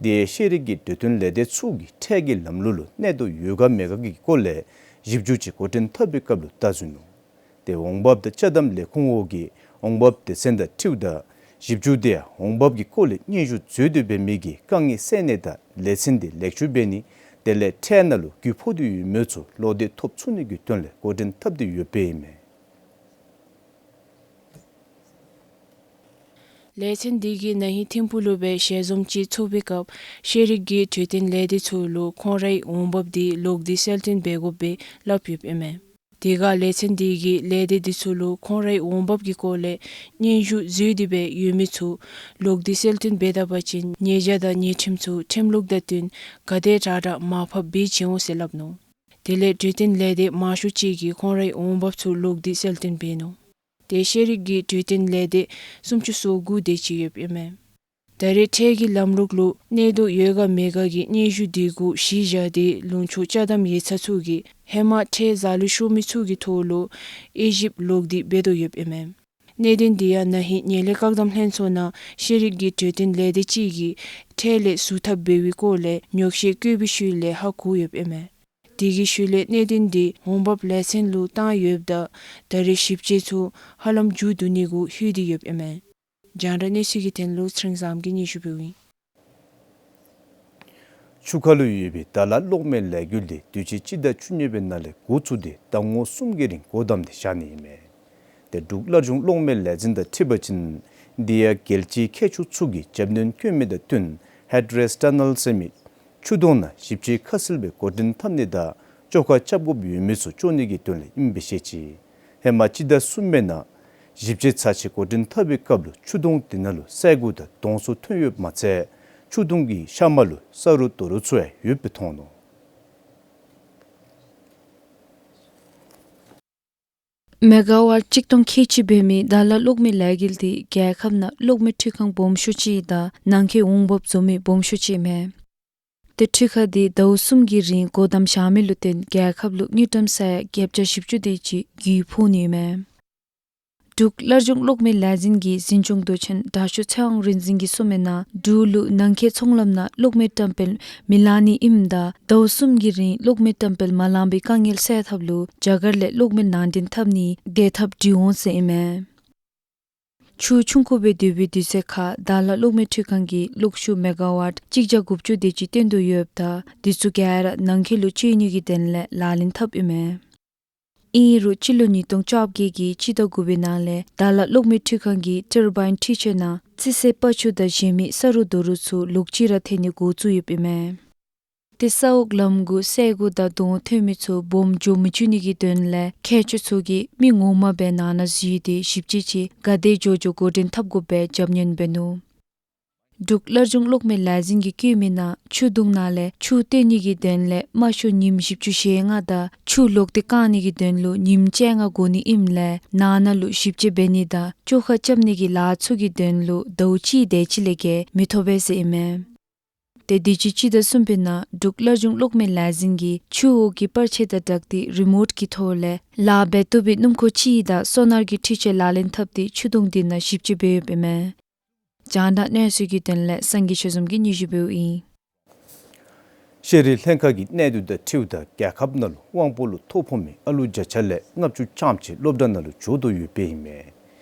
དེ་ཡང་ཤེས་རིག་གི་གྲོས་སྟོན་ལས་སྡེ་ཚུ་གིས་ཁྲལ་གྱི་ལམ་ལུགས་ལུ་གནས་དོ་ཡོད་ག་མེད་ག་གི་སྐོར་ལས་ཞིབ་འཇུག་ཅིག་འགོ་འདྲེན་འཐབ་པའི་སྐབས་ལུ་བལྟ་ཚུགས་ནུག། དེ་འོང་འབབ་དང་ཅ་དམ་ལས་ཁུངས་འོག་གི་འོང་འབབ་སྡེ་ཚན་དང་འཁྲིལཝ་ད་ཞིབ་འཇུག་དེ་ཡང་འོང་འབབ་ཀྱི་སྐོར་ལས་སྙན་ཞུ་འཛོལ་ཏེ་འབད་མི་གི་དཀའ་ངལ་སེལ་ནི་དང་ལས་ཚན་དེ་ལེགས་བཅོས་འབད་ནི་དེ་ལས་ཁྲལ་ནང་ལུ་རྒུད་ཕོག་སྟེ་ཡོད་མི་ཚུ་ལོག་སྟེ་ཐོབ་ཚུགས་ནི་གི་དོན་ལས་འགོ་འདྲེན་འཐབ་སྟེ་ཡོདཔ་ཨིན་མས། ལས་ཚན་དེ་གིས་ན་ཧིང་ཐིམ་ཕུག་ལུ་སྦེ་ཞལ་འཛོམས་ཅིག་ཚོགས་པའི་སྐབས་ཤེས་རིག་གི་གྲོས་སྟོན་ལས་སྡེ་ཚུ་ལུ་ཁོང་རའི་འོང་འབབ་དེ་ལོག་སྟེ་གསལ་སྟོན་འབད་དགོཔ་སྦེ་སླབ་ཡོདཔ་ཨིན་མས། དེ་ཁར་ལས་ཚན་དེ་གིས་ལས་སྡེ་དེ་ཚུ་ལུ་ཁོང་རའི་འོང་འབབ་ཀྱི་སྐོར་ལས་སྙན་ཞུ་འཛོལ་ཏེ་སྦེ་ཡོད་མི་ཚུ་ལོག་སྟེ་གསལ་སྟོན་འབད་ད་པ་ཅིན་ཉེས་བྱ་དང་ཉེས་ཁྲིམས་ཚུ་ཁྲིམས་ལུགས་དང་བསྟུན་ག་དེ་དྲག་དྲག་མར་ཕབ་འབད་ཆི་འོང་ཟེར་སླབ་ནུག། དེ་ལས་གྲོས་སྟོན་ལས་སྡེ་མང་ཤོས་ཅིག་གིས་ཁོང་རའི་འོང་འབབ་ཚུ་ལོག་སྟེ་གསལ་སྟོན་འབད་ནུག། དེ་ཤེས་རིག་གི་གྲོས་སྟོན་ལས་སྡེ་སུམ་ཅུ་སོ་དགུ་དེ་ཅིག་ཡོདཔ་ཨིན་མས། ད་རེས་ཁྲལ་གྱི་ལམ་ལུགས་ལུ་གནས་དོ་ཡོད་ག་མེད་ག་གི་སྙན་ཞུ་དེ་གུ་གཞི་བཞག་སྟེ་ལུང་ཕྱོགས་ཅ་དམ་ཡིག་ཚང་ཚུ་གིས་ཧེ་མ་ཁྲལ་ཟ་ལུ་ཤོར་མི་ཚུ་གི་ཐོག་ལུ་དབྱེ་ཞིབ་ལོག་སྟེ་འབད་དོ་ཡོདཔ་ཨིན་མས། གནད་དོན་དེ་ཡང་ན་ཧིང་ངན་ལྷད་བཀག་སྡོམ་ལྷན་ཚོགས་ནང་ཤེས་རིག་གི་གྲོས་སྟོན་ལས་སྡེ་ཅིག་གིས་ཁྲལ་ལས་ཟུར་ཐབས་འབད་བའི་སྐོར་ལས་ཉོགས་བཤད་བཀོད་པའི་ཤུལ་ལས་ཧ་གོ་ཡོདཔ་ཨིན་མས། དེ་གི་ཤུལ་ལས་གནད་དོན་དེ་འོང་འབབ་ལས་ཚན་ལུ་བཏང་ཡོདཔ་ད་ད་རེས་ཞིབ་དཔྱད་ཚུ་ཧ་ལམ་མཇུག་བསྡུ་ནི་གུ་ལྷོད་དེ་ཡོདཔ་ཨིན་མས། རྒྱང་བསྒྲགས་གནས་ཚུལ་གྱི་དོན་ལུ་ཚེ་རིང་བཟངམོ་གིས་སྙན་ཞུ་འབདཝ་ཨིན། ཆུ་ཁ་ལུ་ཡོད་པའི་དྭགས་ལྷ་གློག་མེ་ལས་འགུལ་དེ་དུས་ཅི་སྤྱི་ཟླ་བཅུ་གཉིས་པའི་ནང་ལས་འགོ་བཙུགས་ཏེ་ཟླ་ངོ་གསུམ་གྱི་རིང་སྒོ་བསྡམས་ཏེ་བཞག་ནི་ཨིན་མས། དེ་འབྲུག་སླར་འབྱུང་གློག་མེ་ལས་འཛིན་དང་འཁྲིལ་བ་ཅིན་དེ་ཡང་རྒྱལ་སྤྱིའི་མཁས་མཆོག་ཚུ་གིས་རྒྱབ་སྣོན་བསྐྱོན་མི་དང་བསྟུན་ཧེཌ་རེསཊ་ཊ་ནཱལ་ཟེར་མི་ཆུ་དོང་ནང་ཞིབ་དཔྱད་ཁ་གསལ་སྦེ་འགོ་འདྲེན་འཐབ་ནི་དང་བཅོ་ཁ་རྐྱབ་དགོཔ་ཡོད་མི་ཚུ་བཅོ་ནི་གི་དོན་ལས་ཨིནམ་སྦེ་བཤད་ཅི། ཧེ་མ་སྤྱི་ཟླ་གསུམ་པའི་ནང་ཞིབ་དཔྱད་ཚར་ཅིག་འགོ་འདྲེན་འཐབ་པའི་སྐབས་ལུ་ཆུ་དོང་དེ་ནང་ལུ་སྲན་འགུ་དང་དོང་སོ་ཐོན་ཡོདཔ་མ་ཚད་ཆུ་དོང་གི་ཤ་མ་ལུ་ས་རུ་རྡོ་རུག་ཚུ་ཡང་ཡོདཔ་སྦེ་མཐོང་ནུག། མེ་ག་ཝཊ་གཅིག་སྟོང་ཁལ་གཅིག་འབད་མི་དྭགས་ལྷ་གློག་མེ་ལས་འགུལ་དེ་རྒྱལ་ཁབ་ནང་གློག་མེ་འཕྲུལ་ཁང་སྦོམ་ཤོས་ཅིག་དང་ནང་འཁོད་འོང་འབབ་བཟོ་མི་སྦོམ་ཤོས་ཅིག་ཨིན་མས། དེ་འཕྲུལ་ཁང་དེ་ཟླཝ་གསུམ་གྱི་རིང་སྒོ་བསྡམས་བཞག་མི་ལུ་བརྟེན་རྒྱལ་ཁབ་ལུ་དངུལ་ཀྲམ་ས་ཡ་བརྒྱད་བརྒྱ་བཞི་བཅུ་དེ་ཅིག་རྒུད་ཕོག་ནི་ཨིན་མས། འབྲུག་སླར་འབྱུང་གློག་མེ་ལས་འཛིན་གྱི་འཛིན་སྐྱོང་མདོ་ཆེན་དྲག་ཤོས་ཚེ་དབང་རིག་འཛིན་གྱིས་གསུངས་མི་ནང་འབྲུག་ལུ་ནང་འཁོད་ཚོང་ལམ་ནང་གློག་མེ་བཀྲམ་སྤེལ་མི་ལང་ནི་ཨིནམ་ད་ཟླཝ་གསུམ་གྱི་རིང་གློག་མེ་བཀྲམ་སྤེལ་མ་ལང་པའི་དཀའ་ངལ་སེལ་ཐབས་ལུ་རྒྱ་གར་ལས་གློག་མེ་ནང་འདྲེན་འཐབ་ནི་བདེ་ཐབས་སྒྲིག་འོང་ཟེར་ཨིན་མས། ཆུ་ཆུང་ཀུ་སྦེ་སྡོད་པའི་དུས་ཚོད་ཁར་དྭགས་ལྷ་གློག་མེ་འཕྲུལ་ཁང་གིས་གློག་ཤུགས་མེ་ག་ཝཊ་གཅིག་བརྒྱ་དགུ་བཅུ་དེ་ཅིག་བཏོན་དོ་ཡོདཔ་ད་དེ་ཚུ་ག་ར་ནང་འཁོད་ལུ་སྤྱོད་ནི་གི་དོན་ལས་ལག་ལེན་འཐབ་ཨིན་མས། ཨིན་རུང་སྤྱི་ལོ་ཉིས་སྟོང་བཅོ་བརྒྱད་ཀྱི་སྤྱི་ཟླ་དགུ་པའི་ནང་ལས་དྭགས་ལྷ་གློག་མེ་འཕྲུལ་ཁང་གིས་ཊར་བཱའིན་འཕྲུལ་ཆས་ནང་རྩི་སའི་པགས་ཆུ་དང་གཞན་མི་ས་རུ་རྡོ་རུག་ཚུ་ལོག་ཅི་ར་ཐོན་ནི་འགོ་བཙུགས་ཡོདཔ་ཨིན་མས། དེ་ས་འོག་ལམ་གུ་སྲན་འགུ་དང་དོང་ཐོན་མི་ཚུ་སྦོམ་འགྱོ་མི་བཅུག་ནི་གི་དོན་ལས་མཁས་མཆོག་ཚུ་གིས་མི་ངོ་མ་སྦེ་ནང་ན་འཛུལ་ཏེ་ཞིབ་དཔྱད་ཅིག་ག་དེ་མགྱོགས་མགྱོགས་འགོ་འདྲེན་འཐབ་དགོ་པའི་རྒྱབ་སྣོན་འབད་ནུག། འབྲུག་སླར་འབྱུང་གློག་མེ་ལས་འཛིན་གྱིས་བཀོད་མི་ནང་ཆུ་དོང་ནང་ལས་ཆུ་བཏོན་ནི་གི་དོན་ལས་དམའ་ཤོས་ཉིནམ་བཞི་བཅུ་ཞེ་ལྔ་དང་ཆུ་ལོག་སྟེ་བཀང་ནི་གི་དོན་ལུ་ཉིནམ་བཅོ་ལྔ་དགོ་ནི་ཨིནམ་ལས་ནང་ན་ལུ་ཞིབ་དཔྱད་འབད་ནི་དང་བཅོ་ཁ་རྐྱབ་ནི་གི་ལཱ་ཚུ་གི་དོན་ལུ་ཟླཝ་གཅིག་དེ་ཅིག་ལས་བརྒལ་མི་ཐོབ་པས་ཟེར་ཨིན་མས། དེ་དུས་ཅི་སྤྱི་ཟླ་གསུམ་པའི་ནང་འབྲུག་སླར་འབྱུང་གློག་མེ་ལས་འཛིན་གྱིས་ཆུ་འོག་གི་པར་ཆས་དང་སྦྲགས་ཏེ་རི་མོཊ་ཀྱི་ཐོག་ལས་ལཱ་འབད་བཏུབ་པའི་སྣུམ་འཁོར་གཅིག་དང་སོ་ནར་གྱི་འཕྲུལ་ཆས་ལག་ལེན་འཐབ་སྟེ་ཆུ་དོང་དེ་ནང་ཞིབ་དཔྱད་འབད་ཡོདཔ་ཨིན་མས། རྒྱང་བསྒྲགས་གནས་ཚུལ་གྱི་དོན་ལས་སངས་རྒྱས་ཆོས་འཛོམས་ཀྱིས་སྙན་ཞུ་འབདཝ་ཨིན། ཤེས་རིག་ལྷན་ཁག་གི་གནད་དོན་དང་འཁྲིལཝ་ད་རྒྱལ་ཁབ་ནང་ལུ་དབང་པོ་ལུ་ཐོ་ཕོག་མི་ཨ་ལུ་བརྒྱ་ཆ་ལས་ལྔ་བཅུ་ཙམ་ཅིག་སློབ་གྲྭ་ནང་ལུ་འགྱོ་དོ་ཡོདཔ་ཨིན་མས།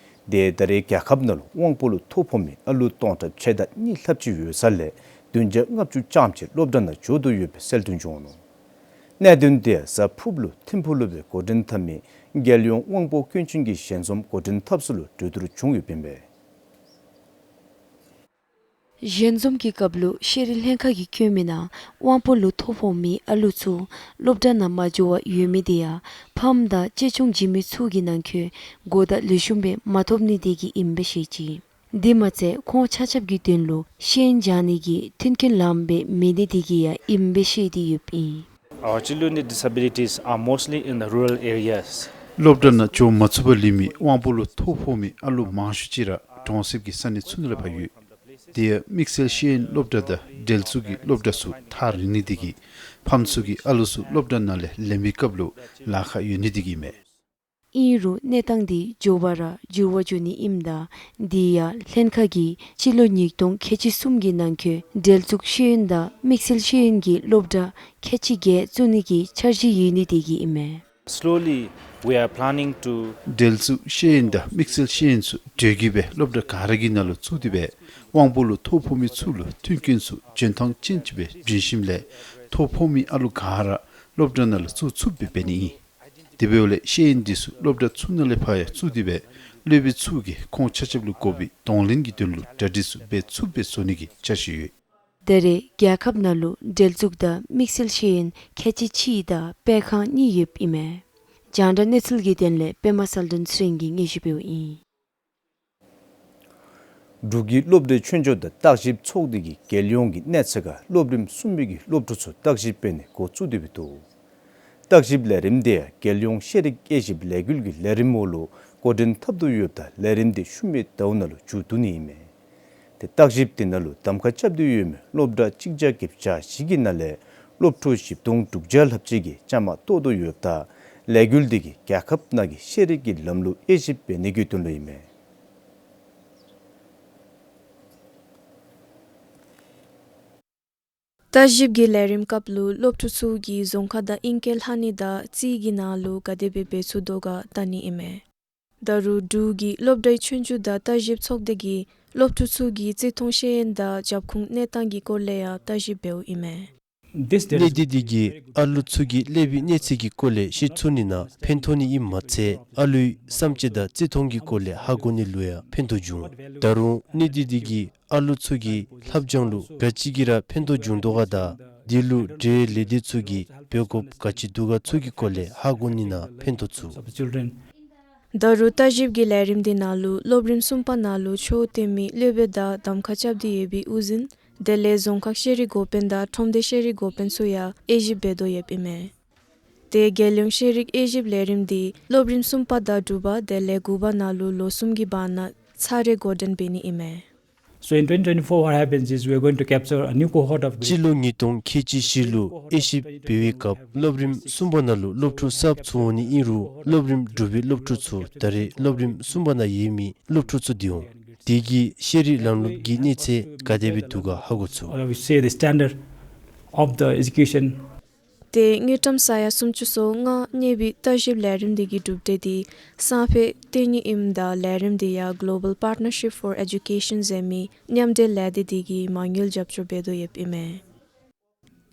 དེ་ད་རེས་རྒྱལ་ཁབ་ནང་ལུ་དབང་པོ་ལུ་ཐོ་ཕོག་མི་ཨ་ལུ་སྟོང་ཕྲག་ཕྱེད་དང་གཉིས་ལྷགཔ་ཅིག་ཡོད་ས་ལས་བདུན་བརྒྱ་ལྔ་བཅུ་ཙམ་ཅིག་སློབ་གྲྭ་ནང་འགྱོ་དོ་ཡོདཔ་སྦེ་གསལ་སྟོན་བྱུང་ནུག། གནད་དོན་དེ་གཟའ་ཕུརཔ་ལུ་ཐིམ་ཕུག་ལུ་སྦེ་འགོ་འདྲེན་འཐབ་མི་རྒྱལ་ཡོངས་དབང་པོ་སྐྱོན་ཅན་གྱི་ཞལ་འཛོམས་འགོ་འདྲེན་འཐབ་ས་ལུ་གྲོས་བསྡུར་བྱུང་ཡོདཔ་ཨིན་པས། ཞལ་འཛོམས་ཀྱི་སྐབས་ལུ་ཤེས་རིག་ལྷན་ཁག་གིས་བཀོད་མི་ནང་དབང་པོ་ལུ་ཐོ་ཕོག་མི་ཨ་ལུ་ཚུ་སློབ་གྲྭ་ནང་མ་འགྱོ་བར་ཡོད་མི་དེ་ཡང་ཕམ་དང་གཅེས་སྐྱོང་བྱིན་མི་ཚུ་གི་ནང་འཁོད་གོ་བརྡ་ལེགས་ཤོམ་སྦེ་མ་ཐོབ་ནི་དེ་གིས་ཨིནམ་སྦེ་བཤད་ཅི། དེ་མ་ཚད་ཁོང་ཆ་ཁྱབ་ཀྱི་དོན་ལུ་ཤེས་ཡོན་སྦྱང་ནི་གི་མཐུན་རྐྱེན་ལངམ་སྦེ་མེད་ནི་དེ་གིས་ཡང་ཨིནམ་སྦེ་བཤད་དེ་ཡོདཔ་ཨིན། Our children with disabilities are mostly in the rural areas. སློབ་གྲྭ་ནང་འགྱོ་མ་ཚུགས་པར་ལུས་མི་དབང་པོ་ལུ་ཐོ་ཕོག་མི་ཨ་ལུ་མང་ཤོས་ཅིག་ར་གྲོང་གསེབ་ཀྱི་ས་གནས་ཚུ་ནང་ལུ་ཕར་ཡོད། དེ་ཡང་དམིགས་བསལ་ཤེས་ཡོན་སློབ་གྲྭ་དང་འབྲེལ་ཚུལ་གྱི་སློབ་གྲྭ་ཚུ་ཐག་རིང་ནི་དེ་གིས་ཕམ་ཚུ་གིས་ཨ་ལུ་ཚུ་སློབ་གྲྭ་ནང་ལས་ལེན་པའི་སྐབས་ལུ་ལཱ་ཁག་ཡོད་ནི་དེ་གིས་མས། ཨིན་རུང་གནས་སྟངས་འདི་མགྱོགས་པ་ར་འགྱུར་བ་འགྱོ་ནི་ཨིནམ་ད་འདི་ཡང་ལྷན་ཁག་གིས་སྤྱི་ལོ་ཉིས་སྟོང་ཁལ་གཅིག་གསུམ་གྱི་ནང་འཁོད་འབྲེལ་གཏུག་ཤེས་ཡོན་དང་དམིགས་བསལ་ཤེས་ཡོན་གྱི་སློབ་གྲྭ་ཁལ་གཅིག་བརྒྱད་བཙུགས་ནི་གི་འཆར་གཞི་ཡོད་ནི་དེ་གིས་ཨིན་མས། Slowly, we are planning to འབྲེལ་གཏུག་ཤེས་ཡོན་དང་དམིགས་བསལ་ཤེས་ཡོན་ཚུ་དེ་གི་སྦེ་སློབ་གྲྭ་ག་ར་གི་ནང་ལུ་བཙུགས་ཏེ་སྦེ་དབང་པོ་ལུ་ཐོ་ཕོག་མི་ཚུ་ལུ་མཐུན་རྐྱེན་ཚུ་འཇོན་ཐངས་ཅན་ཅིག་སྦེ་བྱིན་ཞིནམ་ལས་ཐོ་ཕོག་མི་ཨ་ལུ་ག་ར་སློབ་གྲྭ་ནང་ལུ་བཙུགས་ཚུགསཔ་སྦེ་འབད་ནི་ཨིན། དེ་འབདཝ་ལས་ཤེས་ཡོན་འདི་ཚུ་སློབ་གྲྭ་ཚུ་ནང་ལས་ཕར་ཡང་བཙུགས་ཏེ་སྦེ་སློབ་དཔོན་ཚུ་གིས་ཁོང་ཆ་ཁྱབ་ལུ་དགོ་པའི་གདོང་ལེན་གྱི་དོན་ལུ་གྲ་སྒྲིག་ཚུ་འབད་ཚུགསཔ་སྦེ་བཟོ་ནི་གི་འཆར་གཞི་ཡོད། ད་རེས་རྒྱལ་ཁབ་ནང་ལུ་འབྲེལ་གཏུག་དང་དམིགས་བསལ་ཤེས་ཡོན་ཁལ་གཅིག་གཅིག་དང་སྤེལ་ཁང་གཉིས་ཡོདཔ་ཨིན་མས། རྒྱང་བསྒྲགས་གནས་ཚུལ་གྱི་དོན་ལས་པདྨ་གསལ་སྒྲོན་ཚེ་རིང་གིས་སྙན་ཞུ་འབདཝ་ཨིན། འབྲུག་གི་སློབ་གྲྭའི་ཆོས་རྒྱུགས་དང་བརྟག་ཞིབ་ཚོགས་སྡེ་གིས་རྒྱལ་ཡོངས་ཀྱི་གནས་ཚད་ཁར་སློབ་རིམ་གསུམ་པའི་གི་སློབ་ཕྲུག་ཚུ་བརྟག་ཞིབ་འབད་ནི་འགོ་བཙུགས་ཏེ་འབད་འདུག། བརྟག་ཞིབ་ལས་རིམ་དེ་ཡང་རྒྱལ་ཡོངས་ཤེས་རིག་དབྱེ་ཞིབ་ལས་འགུལ་གྱི་ལས་རིམ་འོག་ལུ་འགོ་འདྲེན་འཐབ་དོ་ཡོདཔ་ད་ལས་རིམ་དེ་ཤུལ་མའི་ཟླཝ་ནང་ལུ་མཇུག་བསྡུ་ནི་ཨིན་མས། ཏེ་བརྟག་ཞིབ་དེ་ནང་ལུ་གདམ་ཁ་རྐྱབ་སྟེ་ཡོད་མི་སློབ་གྲྭ་གཅིག་བརྒྱ་བརྒྱད་ཅུ་གྱ་བཞི་གི་ནང་ལས་སློབ་ཕྲུག་བཞི་སྟོང་དྲུག་བརྒྱ་ལྷགཔ་ཅིག་གིས་བཅའ་མར་གཏོགས་དོ་ཡོདཔ་ད་ལས་འགུལ་དེ་གིས་རྒྱལ་ཁབ་ནང་གི་ཤེས་རིག་གི་ལམ་ལུགས་དབྱེ་ཞིབ་འབད་ནི་གི་དོན་ལུ་ཨིན་མས། བརྟག་ཞིབ་ཀྱི་ལས་རིམ་སྐབས་ལུ་སློབ་ཕྲུག་ཚུ་གིས་རྫོང་ཁ་དང་ཨིང་སྐད་ལྷག་ནི་དང་རྩིས་ཀྱི་ནང་ལུ་ག་དེ་སྦེ་འབད་ཚུགས་དོ་ག་བལྟ་ནི་ཨིན་མས། ད་རུང་འབྲུག་གི་སློབ་གྲྭའི་ཆོས་རྒྱུགས་དང་བརྟག་ཞིབ་ཚོགས་སྡེ་གིས་སློབ་ཕྲུག་ཚུ་གི་བརྩི་མཐོང་ཤེས་ཡོན་དང་རྒྱབ་ཁུངས་གནས་སྟངས་ཀྱི་སྐོར་ལས་ཡང་བརྟག་ཞིབ་འབདཝ་ཨིན་མས། གནས་སྟངས་འདི་གིས་ཨ་ལུ་ཚུ་གི་སློབ་པའི་གནས་ཚད་ཀྱི་སྐོར་ལས་ཤེས་ཚུགས་ནི་ནང་ཕན་ཐོགས་ནི་ཨིནམ་མ་ཚད་ཨ་ལུའི་བསམ་སྤྱོད་དང་བརྩི་མཐོང་གི་སྐོར་ལས་ཧ་གོ་ནི་ལུ་ཡང་ཕན་ཐོགས་འབྱུང་། ད་རུང་གནས་སྟངས་འདི་གིས་ཨ་ལུ་ཚུ་གི་ལྷབ་སྦྱང་ལུ་ག་ཅི་གི་ར་ཕན་ཐོགས་འབྱུང་དོ་ག་དང་དེ་ལུ་འབྲེལ་ལས་སྡེ་ཚུ་གིས་འབད་དགོཔ་ག་ཅི་འདུག་ག་ཚུ་གི་སྐོར་ལས་ཧ་གོ་ནི་ནང་ཕན་ཐོགས་ཚུགས། ད་རུང་བརྟག་ཞིབ་ཀྱི་ལས་རིམ་དེ་ནང་ལུ་སློབ་རིམ་གསུམ་པ་ནང་ལུ་ཆོས་སྟོན་མི་སློབ་དཔོན་དང་གདམ་ཁ་རྐྱབ་སྟེ་ཡོད་པའི་དབུ་འཛིན་དེ་ལས་རྫོང་ཁག་ཤེས་རིག་འགོ་དཔོན་དང་ཁྲོམ་སྡེ་ཤེས་རིག་འགོ་དཔོན་ཚུ་ཡང་དབྱེ་ཞིབ་འབད་དོ་ཡོདཔ་ཨིན་མས། ཏེ་རྒྱལ་ཡོངས་ཤེས་རིག་དབྱེ་ཞིབ་ལས་རིམ་འདི་སློབ་རིམ་གསུམ་པ་དང་དྲུག་པ་དེ་ལས་དགུ་པ་ནང་ལུ་ལོ་གསུམ་གྱི་བར་ན་ཚར་རེ་འགོ་འདྲེན་འབད་ནི་ཨིན་མས། So in twenty twenty-four, what happens is we are going to capture a new cohort of grade སྤྱི་ལོ་ཉིས་སྟོང་ཁལ་གཅིག་བཞི་ལུ་དབྱེ་ཞིབ་འབད་བའི་སྐབས་སློབ་རིམ་གསུམ་པ་ནང་ལུ་སློབ་ཕྲུག་གསརཔ་ཚུ་འོང་ནི་ཨིན་རུང་སློབ་རིམ་དྲུག་པའི་སློབ་ཕྲུག་ཚུ་ད་རེས་སློབ་རིམ་གསུམ་པ་ནང་ཡོད་མི་སློབ་ཕྲུག་ཚུ་འདི་འོང་། དེ་གིས་ཤེས་རིག་ལམ་ལུགས་ཀྱི་གནས་ཚད་ག་དེ་སྦེ་འདུག་ག་ཧ་གོ་ཚུགས། Or we say the standard of the education. ཏེ་དངུལ་ཀྲམ་ས་ཡ་སུམ་ཅུ་སོ་ལྔ་གནས་པའི་བརྟག་ཞིབ་ལས་རིམ་དེ་གི་གྲུབ་འབྲས་དེ་སང་ཕོད་སྟོན་ནི་ཨིནམ་ད་ལས་རིམ་དེ་ཡང་Global Partnership for Education ཟེར་མི་མཉམ་འབྲེལ་ལས་སྡེ་དེ་གིས་མ་དངུལ་རྒྱབ་སྐྱོར་འབད་དོ་ཡོདཔ་ཨིན་མས།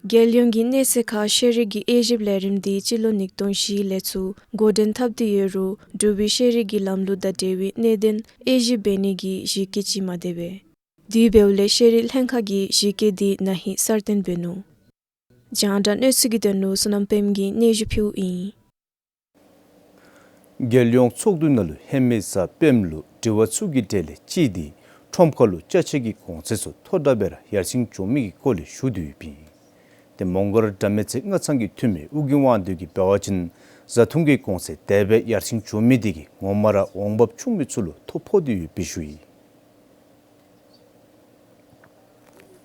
རྒྱལ་ཡོངས་ཀྱི་གནས་ཚད་ཁར་ཤེས་རིག་གི་དབྱེ་ཞིབ་ལས་རིམ་དེ་སྤྱི་ལོ་ཉིས་སྟོང་བཞི་ལས་ཚུར་འགོ་འདྲེན་འཐབ་སྟེ་ཡོད་རུང་འབྲུག་པའི་ཤེས་རིག་གི་ལམ་ལུགས་དང་འབྲེལ་བའི་གནད་དོན་དབྱེ་ཞིབ་འབད་ནི་གི་གཞི་བཀོད་ཅིག་མ་ཐོབ་པས། དེ་འབདཝ་ལས་ཤེས་རིག་ལྷན་ཁག་གིས་གཞི་བཀོད་དེ་ན་ཧིང་གསར་བཏོན་འབད་ནུག། རྒྱང་བསྒྲགས་གནས་ཚུལ་གྱི་དོན་ལུ་བསོད་ནམས་དཔལམོ་གིས་སྙན་ཞུ་ཕུལཝ་ཨིན། རྒྱལ་ཡོངས་ཚོགས་འདུའི་ནང་ལུ་ཧེ་མའི་གཟའ་སྤེནམ་ལུ་དྲི་བ་ཚུ་གི་གྲས་ལས་གཅིག་དེ་ཁྲོམ་ཁ་ལུ་ཅ་ཆས་ཀྱི་གོང་ཚད་ཚུ་མཐོ་དྲགས་སྦེ་ར་ཡར་སེང་འགྱོ་མི་གི་སྐོར་ལས་ཞུ་དོ་ཡོདཔ་ཨིན། ཏེ་མོང་སྒར་དགྲ་མེད་རྩེ་སྔ་ཚང་གི་འཐུས་མི་ཨོ་རྒྱན་དབང་འདུས་ཀྱིས་འབད་བ་ཅིན་བཟའ་འཐུང་གི་གོང་ཚད་དེ་སྦེ་ཡར་སེང་འགྱོ་མི་དེ་གིས་ངོ་མ་ར་འོང་འབབ་ཆུང་མི་ཚུ་ལུ་ཐོ་ཕོག་སྟེ་ཡོདཔ་སྦེ་ཞུ་ཡི།